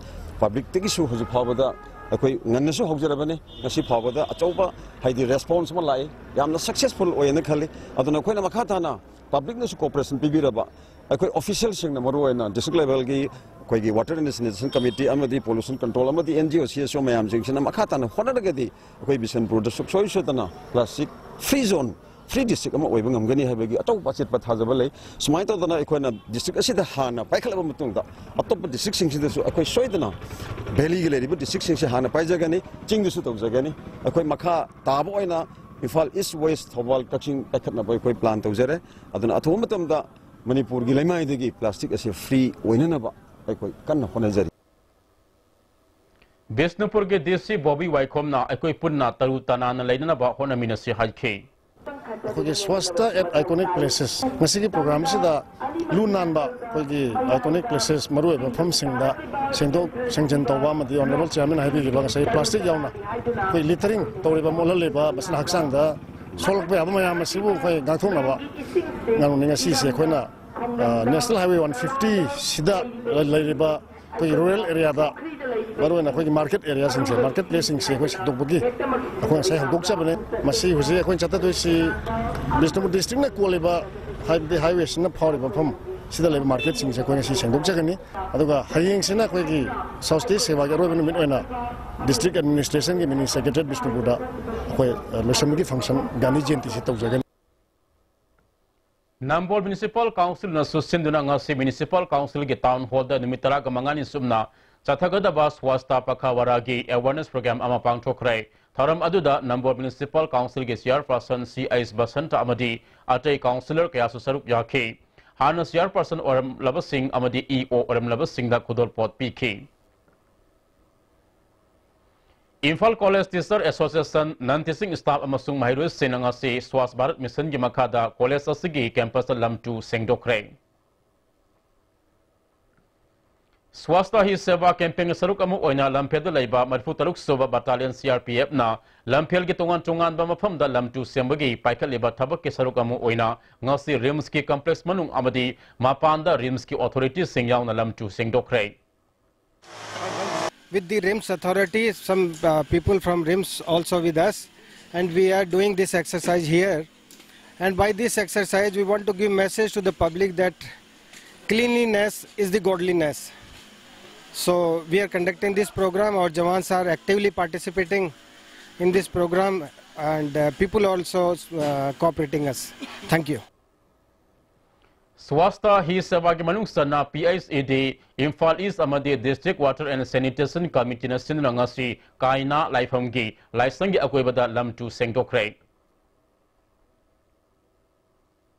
publicꯇꯒꯤꯁꯨ ꯍꯧꯖꯤꯛ ꯐꯥꯎꯕꯗ ꯑꯩꯈꯣꯏ ꯉꯟꯅꯁꯨ ꯍꯧꯖꯔꯕꯅꯤ꯫ ꯉꯁꯤ ꯐꯥꯎꯕꯗ ꯑꯆꯧꯕ, ꯍꯥꯏꯗꯤ, response ꯑꯃ ꯂꯥꯛꯏ꯫ ꯌꯥꯝꯅ successful ꯑꯣꯏꯌꯦꯅ ꯈꯜꯂꯤ꯫ ꯑꯗꯨꯅ ꯑꯩꯈꯣꯏꯅ ꯃꯈꯥ ꯇꯥꯅ publicꯅꯁꯨ cooperation ꯄꯤꯕꯤꯔꯕ, ꯑꯩꯈꯣꯏ officialꯁꯤꯡꯅ, ꯃꯔꯨꯑꯣꯏꯅ district levelꯒꯤ ꯑꯩꯈꯣꯏꯒꯤ Water and Sanitation Committee ꯑꯃꯗꯤ Pollution Control ꯑꯃꯗꯤ N G O, C S O ꯃꯌꯥꯝꯁꯤꯡꯁꯤꯅ ꯃꯈꯥ ꯇꯥꯅ ꯍꯣꯠꯅꯔꯒꯗꯤ ꯑꯩꯈꯣꯏ ꯕꯤꯁꯅꯨꯄꯨꯔꯗ ꯁꯨꯡꯁꯣꯏ ꯁꯣꯏꯗꯅ plastic free zone, free district ꯑꯃ ꯑꯣꯏꯕ ꯉꯝꯒꯅꯤ ꯍꯥꯏꯕꯒꯤ ꯑꯆꯧꯕ ꯑꯆꯦꯠꯄ ꯊꯥꯖꯕ ꯂꯩ꯫ ꯁꯨꯃꯥꯏꯅ ꯇꯧꯗꯅ ꯑꯩꯈꯣꯏꯅ district ꯑꯁꯤꯗ ꯍꯥꯟꯅ ꯄꯥꯏꯈꯠꯂꯕ ꯃꯇꯨꯡꯗ, ꯑꯇꯣꯞꯄ districtꯁꯤꯡꯁꯤꯗꯁꯨ ꯑꯩꯈꯣꯏ ꯁꯣꯏꯗꯅ valleyꯒꯤ ꯂꯩꯔꯤꯕ districtꯁꯤꯡꯁꯦ ꯍꯥꯟꯅ ꯄꯥꯏꯖꯒꯅꯤ, ꯆꯤꯡꯗꯁꯨ ꯇꯧꯖꯒꯅꯤ꯫ ꯑꯩꯈꯣꯏ ꯃꯈꯥ ꯇꯥꯕ ꯑꯣꯏꯅ ꯏꯝꯐꯥꯜ East, West, ꯊꯧꯕꯥꯜ, ꯀꯛꯆꯤꯡ ꯄꯥꯏꯈꯠꯅꯕ ꯑꯩꯈꯣꯏ plan ꯇꯧꯖꯔꯦ꯫ ꯑꯗꯨꯅ ꯑꯊꯨꯕ ꯃꯇꯝꯗ ꯃꯅꯤꯄꯨꯔꯒꯤ ꯂꯩꯃꯥꯏꯗꯒꯤ plastic ꯑꯁꯤ free ꯑꯣꯏꯅꯅꯕ ꯑꯩꯈꯣꯏ ꯀꯟꯅ ꯍꯣꯠꯅꯖꯔꯤ꯫ ꯕꯤꯁꯅꯨꯄꯨꯔꯒꯤ D C ꯕꯣꯕꯤ ꯋꯥꯏꯈꯣꯝꯅ ꯑꯩꯈꯣꯏ ꯄꯨꯟꯅ ꯇꯔꯨ ꯇꯅꯥꯟꯅ ꯂꯩꯅꯅꯕ ꯍꯣꯠꯅꯃꯤꯟꯅꯁꯤ ꯍꯥꯏꯈꯤ꯫ ꯑꯩꯈꯣꯏꯒꯤ Swachhata at Iconic Places, ꯃꯁꯤꯒꯤ program ꯑꯁꯤꯗ ꯂꯨ ꯅꯥꯟꯕ ꯑꯩꯈꯣꯏꯒꯤ iconic places, ꯃꯔꯨꯑꯣꯏꯕ ꯃꯐꯝꯁꯤꯡꯗ ꯁꯦꯡꯗꯣꯛ ꯁꯦꯡꯖꯤꯟ ꯇꯧꯕ ꯑꯃꯗꯤ honourable chairman ꯍꯥꯏꯕꯤꯈꯤꯕ ꯉꯁꯥꯏ plastic ꯌꯥꯎꯅ ꯑꯩꯈꯣꯏ littering ꯇꯧꯔꯤꯕ, ꯃꯣꯠꯍꯜꯂꯤꯕ, ꯃꯁꯤꯅ ꯍꯛꯆꯥꯡꯗ ꯁꯣꯛꯂꯛꯄ ꯌꯥꯕ ꯃꯌꯥꯝ ꯑꯁꯤꯕꯨ ꯑꯩꯈꯣꯏ ꯉꯥꯛꯊꯣꯛꯅꯕ ꯉꯥꯛꯅꯤ꯫ ꯉꯁꯤꯁꯦ ꯑꯩꯈꯣꯏꯅ, ꯑ, National Highway one fifty ꯁꯤꯗ ꯂꯩꯔꯤꯕ ꯑꯩꯈꯣꯏꯒꯤ rural areaꯗ ꯃꯔꯨꯑꯣꯏꯅ ꯑꯩꯈꯣꯏꯒꯤ ꯃꯥꯔꯀꯦꯠ ꯑꯦꯔꯤꯌꯥꯁꯤꯡꯁꯦ, ꯃꯥꯔꯀꯦꯠ ꯄ꯭ꯂꯦꯁꯁꯤꯡꯁꯦ ꯑꯩꯈꯣꯏ ꯁꯦꯡꯗꯣꯛꯄꯒꯤ ꯑꯩꯈꯣꯏ ꯉꯁꯥꯏ ꯍꯧꯗꯣꯛꯆꯕꯅꯦ꯫ ꯃꯁꯤ ꯍꯧꯖꯤꯛ ꯑꯩꯈꯣꯏꯅ ꯆꯠꯊꯗꯣꯏꯁꯤ ꯕꯤꯁꯅꯨꯄꯨꯔ ꯗꯤꯁꯇ꯭ꯔꯤꯛꯅ ꯀꯣꯜꯂꯤꯕ, ꯍꯥꯏꯕꯗꯤ ꯍꯥꯏꯋꯦꯁꯤꯅ ꯐꯥꯎꯔꯤꯕ ꯃꯐꯝ ꯁꯤꯗ ꯂꯩꯕ ꯃꯥꯔꯀꯦꯠꯁꯤꯡꯁꯦ ꯑꯩꯈꯣꯏ ꯉꯁꯤ ꯁꯦꯡꯗꯣꯛꯆꯒꯅꯤ꯫ ꯑꯗꯨꯒ ꯍꯌꯦꯡꯁꯤꯅ ꯑꯩꯈꯣꯏꯒꯤ ꯁ꯭ꯋꯥꯁꯇꯤ ꯁꯦꯕꯥꯒꯤ ꯑꯔꯣꯏꯕ ꯅꯨꯃꯤꯠ ꯑꯣꯏꯅ ꯗꯤꯁꯇ꯭ꯔꯤꯛ ꯑꯦꯗꯃꯤꯅꯤꯁꯇ꯭ꯔꯦꯁꯟꯒꯤ ꯃꯤꯅꯤ ꯁꯦꯀ꯭ꯔꯦꯇꯔꯤꯌꯦꯠ ꯕꯤꯁꯅꯨꯄꯨꯔꯗ ꯑꯩꯈꯣꯏ, ꯑ, ꯂꯣꯏꯁꯪꯒꯤ ꯐꯪꯁꯟ ꯒꯥꯟꯙꯤ ꯖꯌꯟꯇꯤꯁꯤ ꯇꯧꯖꯒꯅꯤ꯫ ꯅꯝꯕꯣꯜ ꯃ꯭ꯌꯨꯅꯤꯁꯤꯄꯥꯜ ꯀꯥꯎꯟꯁꯤꯜꯅꯁꯨ ꯁꯤꯟꯗꯨꯅ ꯉꯁꯤ ꯃ꯭ꯌꯨꯅꯤꯁꯤꯄꯥꯜ ꯀꯥꯎꯟꯁꯤꯜꯒꯤ ꯇꯥꯎꯟ ꯍꯣꯜꯗ ꯅꯨꯃꯤꯠ ꯇꯔꯥꯒ ꯃꯉꯥꯅꯤ ꯆꯨꯞꯅ ꯆꯠꯊꯒꯗꯕ ꯁ꯭ꯋꯥꯁꯇꯥ ꯄꯈꯥꯋꯥꯔꯥꯒꯤ ꯑꯦꯋꯥꯔꯅꯦꯁ ꯄ꯭ꯔꯣꯒ꯭ꯔꯥꯝ ꯑꯃ ꯄꯥꯡꯊꯣꯛꯈ꯭ꯔꯦ꯫ ꯊꯧꯔꯝ ꯑꯗꯨꯗ ꯅꯝꯕꯣꯜ ꯃ꯭ꯌꯨꯅꯤꯁꯤꯄꯥꯜ ꯀꯥꯎꯟꯁꯤꯜꯒꯤ ꯆꯤꯌꯥꯔꯄꯔꯁꯟ ꯁꯤ ꯑꯩꯆ ꯕꯁꯟꯇ ꯑꯃꯗꯤ ꯑꯇꯩ ꯀꯥꯎꯟꯁꯤꯂꯔ ꯀꯌꯥꯁꯨ ꯁꯔꯨꯛ ꯌꯥꯈꯤ꯫ ꯍꯥꯟꯅ ꯆꯤꯌꯥꯔꯄꯔꯁꯟ ꯑꯣꯏꯔꯝꯂꯕꯁꯤꯡ ꯑꯃꯗꯤ ꯏ ꯑꯣ ꯑꯣꯏꯔꯝꯂꯕꯁꯤꯡꯗ ꯈꯨꯗꯣꯜꯄꯣꯠ ꯄꯤꯈꯤ꯫ ꯏꯝꯐꯥꯜ ꯀꯣꯂꯦꯖ ꯇꯤꯆꯔ ꯑꯦꯁꯣꯁꯤꯌꯦꯁꯟ, ꯅꯟ ꯇꯤꯆꯤꯡ ꯁ꯭ꯇꯥꯐ ꯑꯃꯁꯨꯡ ꯃꯍꯩꯔꯣꯏꯁꯤꯡꯅ ꯉꯁꯤ ꯁ꯭ꯋꯥꯁ ꯚꯥꯔꯠ ꯃꯤꯁꯟꯒꯤ ꯃꯈꯥꯗ ꯀꯣꯂꯦꯖ ꯑꯁꯤꯒꯤ ꯀꯦꯝꯄꯁꯇ ꯂꯝ ꯇꯨ ꯁꯦꯡꯗꯣꯛꯈ꯭ꯔꯦ꯫ ꯁ꯭ꯋꯥꯁꯇ ꯍꯤ ꯁꯦꯕꯥ ꯀꯦꯝꯄꯦꯟꯒꯤ ꯁꯔꯨꯛ ꯑꯃ ꯑꯣꯏꯅ ꯂꯝꯐꯦꯜꯗ ꯂꯩꯕ ꯃꯔꯤꯐꯨ ꯇꯔꯨꯛ ꯁꯨꯕ ꯕꯇꯥꯂꯤꯌꯟ ꯁꯤ ꯑꯥꯔ ꯄꯤ ꯑꯦꯐꯅ ꯂꯝꯐꯦꯜꯒꯤ ꯇꯣꯉꯥꯟ ꯇꯣꯉꯥꯟꯕ ꯃꯐꯝꯗ ꯂꯝ ꯇꯨ ꯁꯦꯝꯕꯒꯤ ꯄꯥꯏꯈꯠꯂꯤꯕ ꯊꯕꯛꯀꯤ ꯁꯔꯨꯛ ꯑꯃ ꯑꯣꯏꯅ ꯉꯁꯤ ꯔꯤꯝꯁꯀꯤ ꯀꯝꯄ꯭ꯂꯦꯛꯁ ꯃꯅꯨꯡ ꯑꯃꯗꯤ ꯃꯄꯥꯟꯗ ꯔꯤꯝꯁꯀꯤ ꯑꯣꯊꯣꯔꯤꯇꯤꯁꯤꯡ ꯌꯥꯎꯅ ꯂꯝ ꯇꯨ ꯁꯦꯡꯗꯣꯛꯈ꯭ꯔꯦ꯫ With the RIMS authority, some uh, people from RIMS also with us, and we are doing this exercise here. And by this exercise, we want to give message to the public that cleanliness is the godliness. So we are conducting this program. Our Jawans are actively participating in this program, and uh, people also uh, cooperating us. Thank you. ꯁ꯭ꯋꯥꯁꯇ ꯍꯤ ꯁꯦꯕꯥꯒꯤ ꯃꯅꯨꯡ ꯆꯟꯅ P H E ꯗꯤ, ꯏꯝꯐꯥꯜ ꯏꯁ ꯑꯃꯗꯤ district water and sanitation ꯀꯃꯤꯇꯤꯅ ꯁꯤꯟꯗꯨꯅ ꯉꯁꯤ ꯀꯥꯏꯅꯥ ꯂꯥꯏꯐꯝꯒꯤ ꯂꯥꯏꯁꯪꯒꯤ ꯑꯀꯣꯏꯕꯗ ꯂꯝ ꯇꯨ ꯁꯦꯡꯗꯣꯛꯈ꯭ꯔꯦ꯫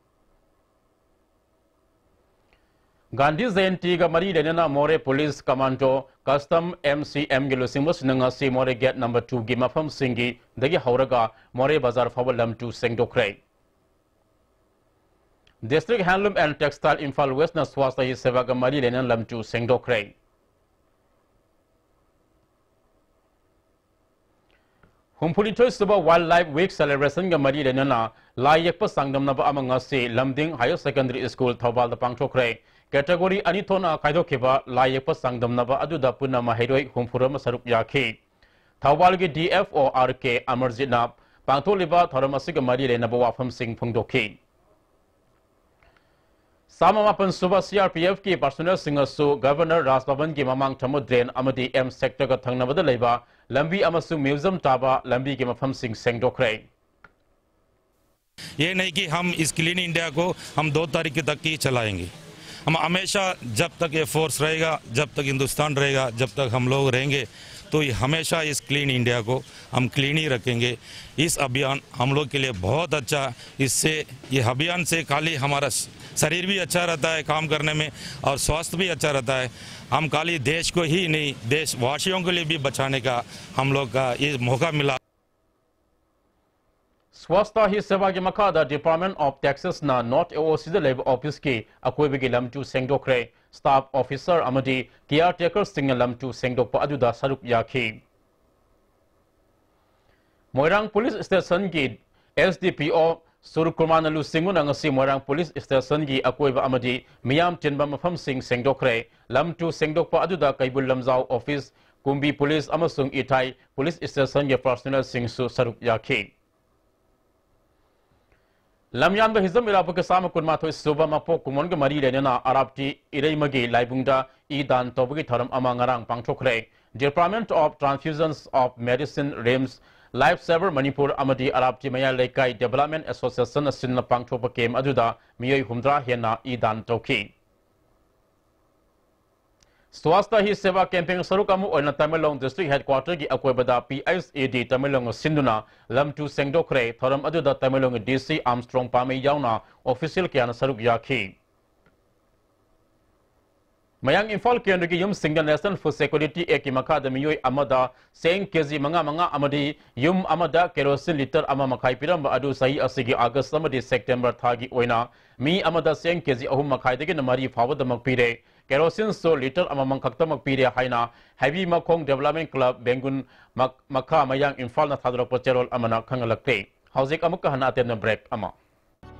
ꯒꯥꯟꯙꯤ ꯖꯌꯟꯇꯤꯒ ꯃꯔꯤ ꯂꯩꯅꯅ ꯃꯣꯔꯦ police commando, custom, M C ꯑꯦꯝꯒꯤ ꯂꯨꯆꯤꯡꯕꯁꯤꯡꯅ ꯉꯁꯤ ꯃꯣꯔꯦ ꯒꯦꯠ ꯅꯝꯕꯔ ꯇꯨꯒꯤ ꯃꯐꯝꯁꯤꯡꯒꯤ ꯗꯒꯤ ꯍꯧꯔꯒ ꯃꯣꯔꯦ ꯕꯖꯥꯔ ꯐꯥꯎꯕ ꯂꯝ ꯇꯨ ꯁꯦꯡꯗꯣꯛꯈ꯭ꯔꯦ꯫ District Handloom and Textile Imphal Westꯅ ꯁ꯭ꯋꯥꯁꯇ ꯍꯤ ꯁꯦꯕꯥꯒ ꯃꯔꯤ ꯂꯩꯅꯅ ꯂꯝ ꯇꯨ ꯁꯦꯡꯗꯣꯛꯈ꯭ꯔꯦ꯫ ꯍꯨꯝꯐꯨꯅꯤꯊꯣꯏ ꯁꯨꯕ Wildlife Week celebrationꯒ ꯃꯔꯤ ꯂꯩꯅꯅ ꯂꯥꯏ ꯌꯦꯛꯄ ꯆꯥꯡꯗꯝꯅꯕ ꯑꯃ ꯉꯁꯤ ꯂꯝꯗꯤꯡ Higher Secondary School ꯊꯧꯕꯥꯜꯗ ꯄꯥꯡꯊꯣꯛꯈ꯭ꯔꯦ꯫ ꯀꯦꯇꯦꯒꯣꯔꯤ ꯑꯅꯤ ꯊꯣꯛꯅ ꯈꯥꯏꯗꯣꯛꯈꯤꯕ ꯂꯥꯏ ꯌꯦꯛꯄ ꯆꯥꯡꯗꯝꯅꯕ ꯑꯗꯨꯗ ꯄꯨꯟꯅ ꯃꯍꯩꯔꯣꯏ ꯍꯨꯝꯐꯨ ꯑꯃ ꯁꯔꯨꯛ ꯌꯥꯈꯤ꯫ ꯊꯧꯕꯥꯜꯒꯤ ꯗꯤ ꯑꯦꯐ ꯑꯣ ꯑꯥꯔ ꯀꯦ ꯑꯃꯔꯖꯤꯠꯅ ꯄꯥꯡꯊꯣꯛꯂꯤꯕ ꯊꯧꯔꯝ ꯑꯁꯤꯒ ꯃꯔꯤ ꯂꯩꯅꯕ ꯋꯥꯐꯝꯁꯤꯡ ꯐꯣꯡꯗꯣꯛꯈꯤ꯫ ꯆꯥꯝꯃ ꯃꯥꯄꯟ ꯁꯨꯕ ꯁꯤ ꯑꯥꯔ ꯄꯤ ꯑꯦꯐꯀꯤ ꯄꯥꯔꯁꯣꯅꯦꯜꯁꯤꯡꯅꯁꯨ ꯒꯕꯔꯅꯔ ꯔꯥꯖ ꯚꯕꯟꯒꯤ ꯃꯃꯥꯡ ꯊꯝꯕ ꯗ꯭ꯔꯦꯟ ꯑꯃꯗꯤ ꯑꯦꯝ ꯁꯦꯛꯇꯔꯒ ꯊꯪꯅꯕꯗ ꯂꯩꯕ ꯂꯝꯕꯤ ꯑꯃꯁꯨꯡ ꯃ꯭ꯌꯨꯖꯤꯌꯝ ꯇꯥꯕ ꯂꯝꯕꯤꯒꯤ ꯃꯐꯝꯁꯤꯡ ꯁꯦꯡꯗꯣꯛꯈ꯭ꯔꯦ꯫ ये नहीं कि हम इस क्लीन इंडिया को हम दो तारीख तक ही चलाएंगे। हम हमेशा, जब तक ये फोर्स रहेगा, जब तक हिंदुस्तान रहेगा, जब तक हम लोग रहेंगे, तो ये हमेशा इस क्लीन इंडिया को हम क्लीन ही रखेंगे। इस अभियान हम लोग के लिए बहुत अच्छा। इससे, ये अभियान से खाली हमारा शरीर भी अच्छा रहता है काम करने में, और स्वास्थ्य भी अच्छा रहता है। हम खाली देश को ही नहीं, देशवासियों के लिए भी बचाने का हम लोग का ये मौका मिला। ꯁ꯭ꯋꯥꯁꯊ ꯍꯤ ꯁꯦꯕꯥꯒꯤ ꯃꯈꯥꯗ ꯗꯤꯄꯥꯔꯠꯃꯦꯟ ꯑꯣꯐ ꯇꯦꯛꯁꯦꯁꯅ ꯅꯣꯔꯠ ꯑꯦ ꯑꯣ ꯁꯤꯗ ꯂꯩꯕ ꯑꯣꯐꯤꯁꯀꯤ ꯑꯀꯣꯏꯕꯒꯤ ꯂꯝ ꯇꯨ ꯁꯦꯡꯗꯣꯛꯈ꯭ꯔꯦ꯫ ꯁ꯭ꯇꯥꯐ ꯑꯣꯐꯤꯁꯔ ꯑꯃꯗꯤ ꯀꯤꯌꯥꯔ ꯇꯦꯀꯔꯁꯤꯡꯅ ꯂꯝ ꯇꯨ ꯁꯦꯡꯗꯣꯛꯄ ꯑꯗꯨꯗ ꯁꯔꯨꯛ ꯌꯥꯈꯤ꯫ ꯃꯣꯏꯔꯥꯡ ꯄꯨꯂꯤꯁ ꯁ꯭ꯇꯦꯁꯟꯒꯤ ꯑꯦꯁ ꯗꯤ ꯄꯤ ꯑꯣ ꯁꯨꯔꯀꯨꯃꯥꯔꯅ ꯂꯨꯆꯤꯡꯗꯨꯅ ꯉꯁꯤ ꯃꯣꯏꯔꯥꯡ ꯄꯨꯂꯤꯁ ꯁ꯭ꯇꯦꯁꯟꯒꯤ ꯑꯀꯣꯏꯕ ꯑꯃꯗꯤ ꯃꯤꯌꯥꯝ ꯇꯤꯟꯕ ꯃꯐꯝꯁꯤꯡ ꯁꯦꯡꯗꯣꯛꯈ꯭ꯔꯦ꯫ ꯂꯝ ꯇꯨ ꯁꯦꯡꯗꯣꯛꯄ ꯑꯗꯨꯗ ꯀꯩꯕꯨꯜ ꯂꯝꯖꯥꯎ ꯑꯣꯐꯤꯁ, ꯀꯨꯝꯕꯤ ꯄꯨꯂꯤꯁ ꯑꯃꯁꯨꯡ ꯏꯊꯥꯏ ꯄꯨꯂꯤꯁ ꯁ꯭ꯇꯦꯁꯟꯒꯤ ꯄꯥꯔꯁꯣꯅꯦꯜꯁꯤꯡꯁꯨ ꯁꯔꯨꯛ ꯌꯥꯈꯤ꯫ ꯂꯝꯌꯥꯟꯕ ꯍꯤꯖꯝ ꯏꯔꯥꯕꯣꯠꯀꯤ ꯆꯥꯝꯃ ꯀꯨꯟꯃꯥꯊꯣꯏ ꯁꯨꯕ ꯃꯄꯣꯛ ꯀꯨꯝꯑꯣꯟꯒ ꯃꯔꯤ ꯂꯩꯅꯅ ꯑꯔꯥꯞꯇꯤ ꯏꯔꯩꯃꯒꯤ ꯂꯥꯏꯕꯨꯡꯗ ꯏ ꯗꯥꯟ ꯇꯧꯕꯒꯤ ꯊꯧꯔꯝ ꯑꯃ ꯉꯔꯥꯡ ꯄꯥꯡꯊꯣꯛꯈ꯭ꯔꯦ꯫ Department of Transfusions of Medicine, RIMS, Life Saver Manipur ꯑꯃꯗꯤ ꯑꯔꯥꯞꯇꯤ ꯃꯌꯥꯏ ꯂꯩꯀꯥꯏ ꯗꯦꯕꯂꯞꯃꯦꯟ ꯑꯦꯁꯣꯁꯤꯌꯦꯁꯟ ꯑꯁꯤꯅ ꯄꯥꯡꯊꯣꯛꯄ ꯀꯦꯝ ꯑꯗꯨꯗ ꯃꯤꯑꯣꯏ ꯍꯨꯝꯗ꯭ꯔꯥ ꯍꯦꯟꯅ ꯏ ꯗꯥꯟ ꯇꯧꯈꯤ꯫ ꯁ꯭ꯋꯥꯁꯊ ꯍꯤ ꯁꯦꯕꯥ ꯀꯦꯝꯄꯦꯟ ꯁꯔꯨꯛ ꯑꯃ ꯑꯣꯏꯅ ꯇꯃꯦꯡꯂꯣꯡ ꯗꯤꯁꯇ꯭ꯔꯤꯛ ꯍꯦꯗꯀ꯭ꯋꯥꯇꯔꯒꯤ ꯑꯀꯣꯏꯕꯗ ꯄꯤ ꯑꯩꯆ ꯏ ꯗꯤ ꯇꯃꯦꯡꯂꯣꯡ ꯁꯤꯟꯗꯨꯅ ꯂꯝ ꯇꯨ ꯁꯦꯡꯗꯣꯛꯈ꯭ꯔꯦ꯫ ꯊꯧꯔꯝ ꯑꯗꯨꯗ ꯇꯃꯦꯡꯂꯣꯡꯒꯤ ꯗꯤ ꯁꯤ ꯑꯥꯔꯝꯁꯇ꯭ꯔꯣꯡ ꯄꯥꯃꯩ ꯌꯥꯎꯅ ꯑꯣꯐꯤꯁꯤꯌꯦꯜ ꯀꯌꯥꯅ ꯁꯔꯨꯛ ꯌꯥꯈꯤ꯫ ꯃꯌꯥꯡ ꯏꯝꯐꯥꯜ ꯀꯦꯟꯗ꯭ꯔꯒꯤ ꯌꯨꯝꯁꯤꯡꯗ ꯅꯦꯁꯅꯦꯜ ꯐꯨꯗ ꯁꯦꯀ꯭ꯌꯨꯔꯤꯇꯤ ꯑꯦꯛꯀꯤ ꯃꯈꯥꯗ ꯃꯤꯑꯣꯏ ꯑꯃꯗ ꯆꯦꯡ ꯀꯦꯖꯤ ꯃꯉꯥ ꯃꯉꯥ ꯑꯃꯗꯤ ꯌꯨꯝ ꯑꯃꯗ ꯀꯦꯔꯣꯁꯤꯟ ꯂꯤꯇꯔ ꯑꯃ ꯃꯈꯥꯏ ꯄꯤꯔꯝꯕ ꯑꯗꯨ ꯆꯍꯤ ꯑꯁꯤꯒꯤ ꯑꯥꯒꯁ ꯑꯃꯗꯤ ꯁꯦꯞꯇꯦꯝꯕꯔ ꯊꯥꯒꯤ ꯑꯣꯏꯅ ꯃꯤ ꯑꯃꯗ ꯆꯦꯡ ꯀꯦꯖꯤ ꯑꯍꯨꯝ ꯃꯈꯥꯏꯗꯒꯤꯅ ꯃꯔꯤ ꯐꯥꯎꯕꯗꯃꯛ ꯄꯤꯔꯦ꯫ ꯀꯦꯔꯣꯁꯤꯟꯁꯨ ꯂꯤꯇꯔ ꯑꯃꯃꯝ ꯈꯛꯇꯃꯛ ꯄꯤꯔꯦ ꯍꯥꯏꯅ ꯍꯩꯕꯤ ꯃꯈꯣꯡ ꯗꯦꯕꯂꯞꯃꯦꯟ ꯀ꯭ꯂꯕ, ꯕꯦꯡꯒꯨꯟ, ꯃꯛ-, ꯃꯈꯥ ꯃꯌꯥꯡ ꯏꯝꯐꯥꯜꯅ ꯊꯥꯗꯣꯔꯛꯄ ꯆꯦꯔꯣꯜ ꯑꯃꯅ ꯈꯪꯍꯜꯂꯛꯂꯦ꯫ ꯍꯧꯖꯤꯛ ꯑꯃꯨꯛꯀ ꯍꯟꯅ ꯑꯇꯦꯟꯕ ꯕ꯭ꯔꯦꯛ ꯑꯃ꯫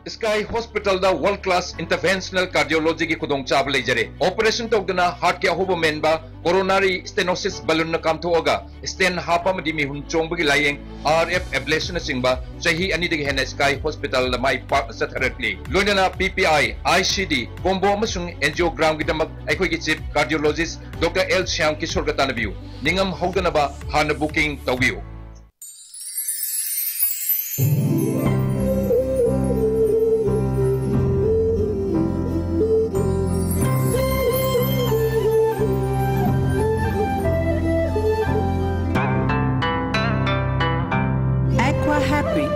Sky Hospitalꯗ world class interventional cardiologyꯒꯤ ꯈꯨꯗꯣꯡꯆꯥꯕ ꯂꯩꯖꯔꯦ꯫ Operation ꯇꯧꯗꯅ heartꯀꯤ ꯑꯍꯣꯕ ꯃꯦꯟꯕ, coronary stenosis balloonꯅ ꯀꯥꯝꯊꯣꯛꯑꯒ stent ꯍꯥꯞꯄ ꯑꯃꯗꯤ ꯃꯤꯍꯨꯟ ꯆꯣꯡꯕꯒꯤ ꯂꯥꯌꯦꯡ, RF ablationꯅꯆꯤꯡꯕ ꯆꯍꯤ ꯑꯅꯤꯗꯒꯤ ꯍꯦꯟꯅ Sky Hospitalꯗ ꯃꯥꯏ ꯄꯥꯛꯅ ꯆꯠꯊꯔꯛꯂꯤ꯫ ꯂꯣꯏꯅꯅ PPI, ICD, combo ꯑꯃꯁꯨꯡ angiogramꯒꯤꯗꯃꯛ ꯑꯩꯈꯣꯏꯒꯤ chief cardiologist Doctor L Shyam ꯀꯤꯁꯣꯔꯒ ꯇꯥꯟꯅꯕꯤꯌꯨ꯫ ꯅꯤꯡꯉꯝ ꯍꯧꯗꯅꯕ ꯍꯥꯟꯅ booking ꯇꯧꯕꯤꯌꯨ꯫ Aqua Happy.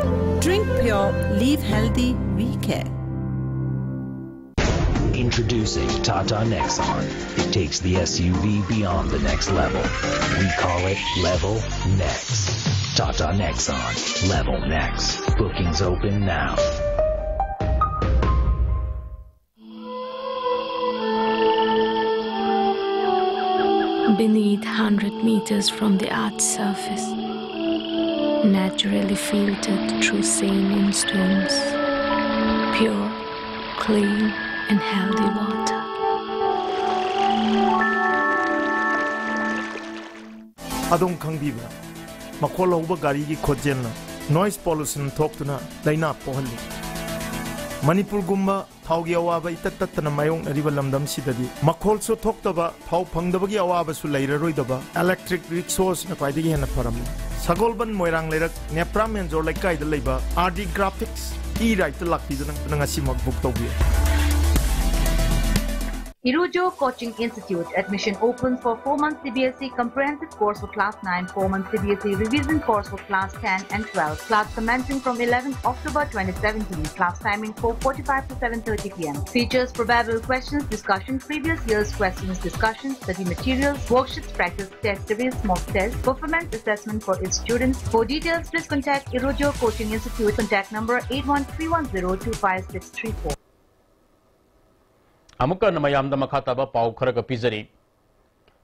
Drink pure, live healthy, we care. Introducing Tata Nexon. It takes the S U V beyond the next level. We call it Level Next. Tata Nexon. Level Next. Bookings open now. Beneath, hundred meters from the earth's surface, naturally filtered through saline stones, pure, clean, and healthy water. ꯑꯗꯣꯝ ꯈꯪꯕꯤꯕ꯭ꯔꯥ? ꯃꯈꯣꯜ ꯍꯧꯕ ꯒꯥꯔꯤꯒꯤ ꯈꯣꯟꯖꯦꯜꯅ noise pollution ꯊꯣꯛꯇꯨꯅ ꯂꯥꯏꯅꯥ ꯄꯣꯛꯍꯜꯂꯤ꯫ ꯃꯅꯤꯄꯨꯔꯒꯨꯝꯕ ꯊꯥꯎꯒꯤ ꯑꯋꯥꯕ ꯏꯇꯠ ꯇꯠꯇꯅ ꯃꯥꯌꯣꯛꯅꯔꯤꯕ ꯂꯝꯗꯝꯁꯤꯗꯗꯤ ꯃꯈꯣꯜꯁꯨ ꯊꯣꯛꯇꯕ, ꯊꯥꯎ ꯐꯪꯗꯕꯒꯤ ꯑꯋꯥꯕꯁꯨ ꯂꯩꯔꯔꯣꯏꯗꯕ electric rickshaw ꯁꯤꯅ ꯈ꯭ꯋꯥꯏꯗꯒꯤ ꯍꯦꯟꯅ ꯐꯔꯝꯃꯤ꯫ ꯁꯒꯣꯜꯕꯟ ꯃꯣꯏꯔꯥꯡ ꯂꯩꯔꯛ ꯅꯦꯄ꯭ꯔꯥ ꯃꯦꯟꯖꯣꯔ ꯂꯩꯀꯥꯏꯗ ꯂꯩꯕ R D Graphics E-Ride ꯇ ꯂꯥꯛꯄꯤꯗꯨꯅ ꯉꯁꯤꯃꯛ book ꯇꯧꯕꯤꯌꯨ꯫ Irojo Coaching Institute. Admission open for four months C B S E comprehensive course for class nine, four months C B S E revision course for class ten and twelve. Class commencing from eleventh October twenty seventeen. Class timing four forty-five to seven thirty p m. Features: probable questions, discussion, previous year's questions, discussion, study materials, worksheets, practice test series, mock test, performance assessment for its students. For details, please contact Irojo Coaching Institute. Contact number eight one three one zero two five six three four. ꯑꯃꯨꯛꯀ ꯍꯟꯅ ꯃꯌꯥꯝꯗ ꯃꯈꯥ ꯇꯥꯕ ꯄꯥꯎ ꯈꯔꯒ ꯄꯤꯖꯔꯤ꯫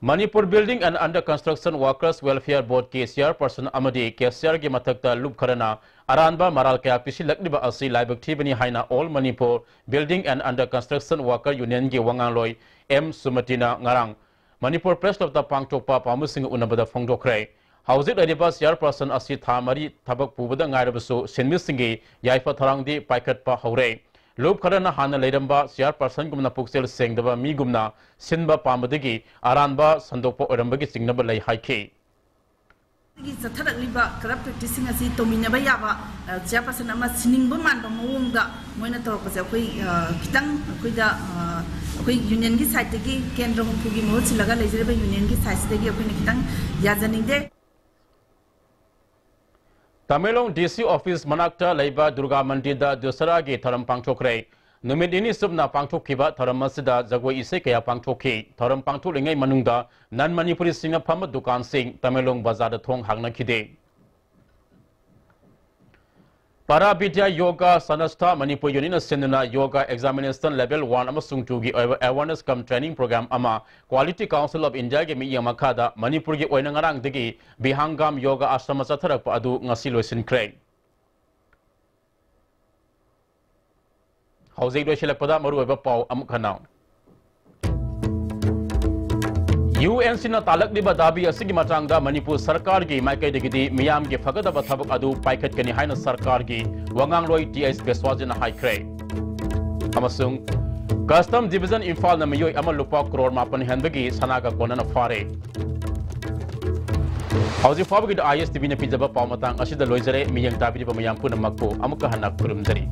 Manipur Building and Under Construction Workers Welfare Board ꯀꯤ ꯆꯤꯌꯥꯔꯄꯔꯁꯟ ꯑꯃꯗꯤ ꯀꯦꯁꯤꯌꯥꯔꯒꯤ ꯃꯊꯛꯇ ꯂꯨꯞ ꯈꯔꯅ ꯑꯔꯥꯟꯕ ꯃꯔꯥꯜ ꯀꯌꯥ ꯄꯤꯁꯤꯜꯂꯛꯂꯤꯕ ꯑꯁꯤ ꯂꯥꯏꯕꯛ ꯊꯤꯕꯅꯤ ꯍꯥꯏꯅ All Manipur Building and Under Construction Worker Union ꯒꯤ ꯋꯥꯉꯥꯡꯂꯣꯏ ꯑꯦꯝ ꯁꯨꯃꯇꯤꯅ ꯉꯔꯥꯡ ꯃꯅꯤꯄꯨꯔ ꯄ꯭ꯔꯦꯁ ꯀ꯭ꯂꯕꯇ ꯄꯥꯡꯊꯣꯛꯄ ꯄꯥꯝꯕꯁꯤꯡꯒ ꯎꯅꯕꯗ ꯐꯣꯡꯗꯣꯛꯈ꯭ꯔꯦ꯫ ꯍꯧꯖꯤꯛ ꯂꯩꯔꯤꯕ ꯆꯤꯌꯥꯔꯄꯔꯁꯟ ꯑꯁꯤ ꯊꯥ ꯃꯔꯤ ꯊꯕꯛ ꯄꯨꯕꯗ ꯉꯥꯏꯔꯕꯁꯨ ꯁꯤꯟꯃꯤꯁꯤꯡꯒꯤ ꯌꯥꯏꯐ ꯊꯧꯔꯥꯡꯗꯤ ꯄꯥꯏꯈꯠꯄ ꯍꯧꯔꯦ꯫ ꯂꯨꯞ ꯈꯔꯅ ꯍꯥꯟꯅ ꯂꯩꯔꯝꯕ ꯆꯤꯌꯥꯔꯄꯔꯁꯟꯒꯨꯝꯅ ꯄꯨꯛꯆꯦꯜ ꯁꯦꯡꯗꯕ ꯃꯤꯒꯨꯝꯅ ꯁꯤꯟꯕ ꯄꯥꯝꯕꯗꯒꯤ ꯑꯔꯥꯟꯕ ꯁꯟꯗꯣꯛꯄ ꯑꯣꯏꯔꯝꯕꯒꯤ ꯆꯤꯡꯅꯕ ꯂꯩ ꯍꯥꯏꯈꯤ꯫ ꯆꯠꯊꯔꯛꯂꯤꯕ ꯀꯔꯞ ꯄ꯭ꯔꯦꯛꯇꯤꯁꯁꯤꯡ ꯑꯁꯤ ꯇꯧꯃꯤꯟꯅꯕ ꯌꯥꯕ, ꯑ, ꯆꯤꯌꯥꯔꯄꯔꯁꯟ ꯑꯃ ꯁꯤꯟꯅꯤꯡꯕ ꯃꯥꯟꯕ ꯃꯑꯣꯡꯗ ꯃꯣꯏꯅ ꯇꯧꯔꯛꯄꯁꯦ ꯑꯩꯈꯣꯏ, ꯑ, ꯈꯤꯇꯪ ꯑꯩꯈꯣꯏꯗ, ꯑ, ꯑꯩꯈꯣꯏ ꯌꯨꯅꯤꯌꯟꯒꯤ ꯁꯥꯏꯠꯇꯒꯤ ꯀꯦꯟꯗ꯭ꯔ ꯍꯨꯝꯐꯨꯒꯤ ꯃꯍꯨꯠ ꯁꯤꯜꯂꯒ ꯂꯩꯖꯔꯤꯕ ꯌꯨꯅꯤꯌꯟꯒꯤ ꯁꯥꯏꯠꯁꯤꯗꯒꯤ ꯑꯩꯈꯣꯏꯅ ꯈꯤꯇꯪ ꯌꯥꯖꯅꯤꯡꯗꯦ꯫ ꯇꯃꯦꯡꯂꯣꯡ ꯗꯤ ꯁꯤ ꯑꯣꯐꯤꯁ ꯃꯅꯥꯛꯇ ꯂꯩꯕ ꯗꯨꯔꯒꯥ ꯃꯟꯗꯤꯔꯗ ꯗꯁꯔꯥꯒꯤ ꯊꯧꯔꯝ ꯄꯥꯡꯊꯣꯛꯈ꯭ꯔꯦ꯫ ꯅꯨꯃꯤꯠ ꯅꯤꯅꯤ ꯆꯨꯞꯅ ꯄꯥꯡꯊꯣꯛꯈꯤꯕ ꯊꯧꯔꯝ ꯑꯁꯤꯗ ꯖꯒꯣꯏ ꯏꯁꯩ ꯀꯌꯥ ꯄꯥꯡꯊꯣꯛꯈꯤ꯫ ꯊꯧꯔꯝ ꯄꯥꯡꯊꯣꯛꯂꯤꯉꯩ ꯃꯅꯨꯡꯗ ꯅꯟ ꯃꯅꯤꯄꯨꯔꯤꯁꯤꯡꯅ ꯐꯝꯕ ꯗꯨꯀꯥꯟꯁꯤꯡ ꯇꯃꯦꯡꯂꯣꯡ ꯕꯖꯥꯔꯗ ꯊꯣꯡ ꯍꯥꯡꯅꯈꯤꯗꯦ꯫ ꯄꯥꯔꯥ ꯕꯤꯗ꯭ꯌꯥ ꯌꯣꯒꯥ ꯁꯅꯁꯊꯥ ꯃꯅꯤꯄꯨꯔ ꯌꯨꯅꯤꯌꯟꯅ ꯁꯤꯟꯗꯨꯅ ꯌꯣꯒꯥ ꯑꯦꯛꯖꯥꯃꯤꯅꯦꯁꯟ ꯂꯦꯚꯦꯜ ꯋꯥꯟ ꯑꯃꯁꯨꯡ ꯇꯨꯒꯤ ꯑꯣꯏꯕ ꯑꯦꯋꯥꯔꯅꯦꯁ ꯀꯝ ꯇ꯭ꯔꯦꯅꯤꯡ ꯄ꯭ꯔꯣꯒ꯭ꯔꯥꯝ ꯑꯃ ꯀ꯭ꯋꯥꯂꯤꯇꯤ ꯀꯥꯎꯟꯁꯤꯜ ꯑꯣꯐ ꯏꯟꯗꯤꯌꯥꯒꯤ ꯃꯤꯠꯌꯦꯡ ꯃꯈꯥꯗ ꯃꯅꯤꯄꯨꯔꯒꯤ ꯑꯣꯏꯅ ꯉꯔꯥꯡꯗꯒꯤ ꯕꯤꯍꯥꯡꯒꯥꯝ ꯌꯣꯒꯥ ꯑꯥꯁ꯭ꯔꯃ ꯆꯠꯊꯔꯛꯄ ꯑꯗꯨ ꯉꯁꯤ ꯂꯣꯏꯁꯤꯟꯈ꯭ꯔꯦ꯫ ꯍꯧꯖꯤꯛ ꯂꯣꯏꯁꯤꯜꯂꯛꯄꯗ ꯃꯔꯨꯑꯣꯏꯕ ꯄꯥꯎ ꯑꯃꯨꯛ ꯍꯟꯅ꯫ ꯌꯨ ꯑꯦꯟ ꯁꯤꯅ ꯇꯥꯂꯛꯂꯤꯕ ꯗꯥꯕꯤ ꯑꯁꯤꯒꯤ ꯃꯇꯥꯡꯗ ꯃꯅꯤꯄꯨꯔ ꯁꯔꯀꯥꯔꯒꯤ ꯃꯥꯏꯀꯩꯗꯒꯤꯗꯤ ꯃꯤꯌꯥꯝꯒꯤ ꯐꯒꯗꯕ ꯊꯕꯛ ꯑꯗꯨ ꯄꯥꯏꯈꯠꯀꯅꯤ ꯍꯥꯏꯅ ꯁꯔꯀꯥꯔꯒꯤ ꯋꯥꯉꯥꯡꯂꯣꯏ ꯇꯤ ꯑꯩꯆ ꯕꯦꯁ꯭ꯋꯥꯖꯤꯅ ꯍꯥꯏꯈ꯭ꯔꯦ꯫ ꯑꯃꯁꯨꯡ ꯀꯁꯇꯝ ꯗꯤꯕꯤꯖꯟ ꯏꯝꯐꯥꯜꯅ ꯃꯤꯑꯣꯏ ꯑꯃ ꯂꯨꯄꯥ ꯀ꯭ꯔꯣꯔ ꯃꯥꯄꯟ ꯍꯦꯟꯕꯒꯤ ꯁꯅꯥꯒ ꯀꯣꯟꯅꯅ ꯐꯥꯔꯦ꯫ ꯍꯧꯖꯤꯛ ꯐꯥꯎꯕꯒꯤꯗꯤ ꯑꯥꯏ ꯑꯦꯁ ꯇꯤ ꯚꯤꯅ ꯄꯤꯖꯕ ꯄꯥꯎ ꯃꯇꯥꯡ ꯑꯁꯤꯗ ꯂꯣꯏꯖꯔꯦ꯫ ꯃꯤꯠꯌꯦꯡ ꯇꯥꯕꯤꯔꯤꯕ ꯃꯌꯥꯝ ꯄꯨꯝꯅꯃꯛꯄꯨ ꯑꯃꯨꯛꯀ ꯍꯟꯅ ꯈꯨꯔꯨꯝꯖꯔꯤ꯫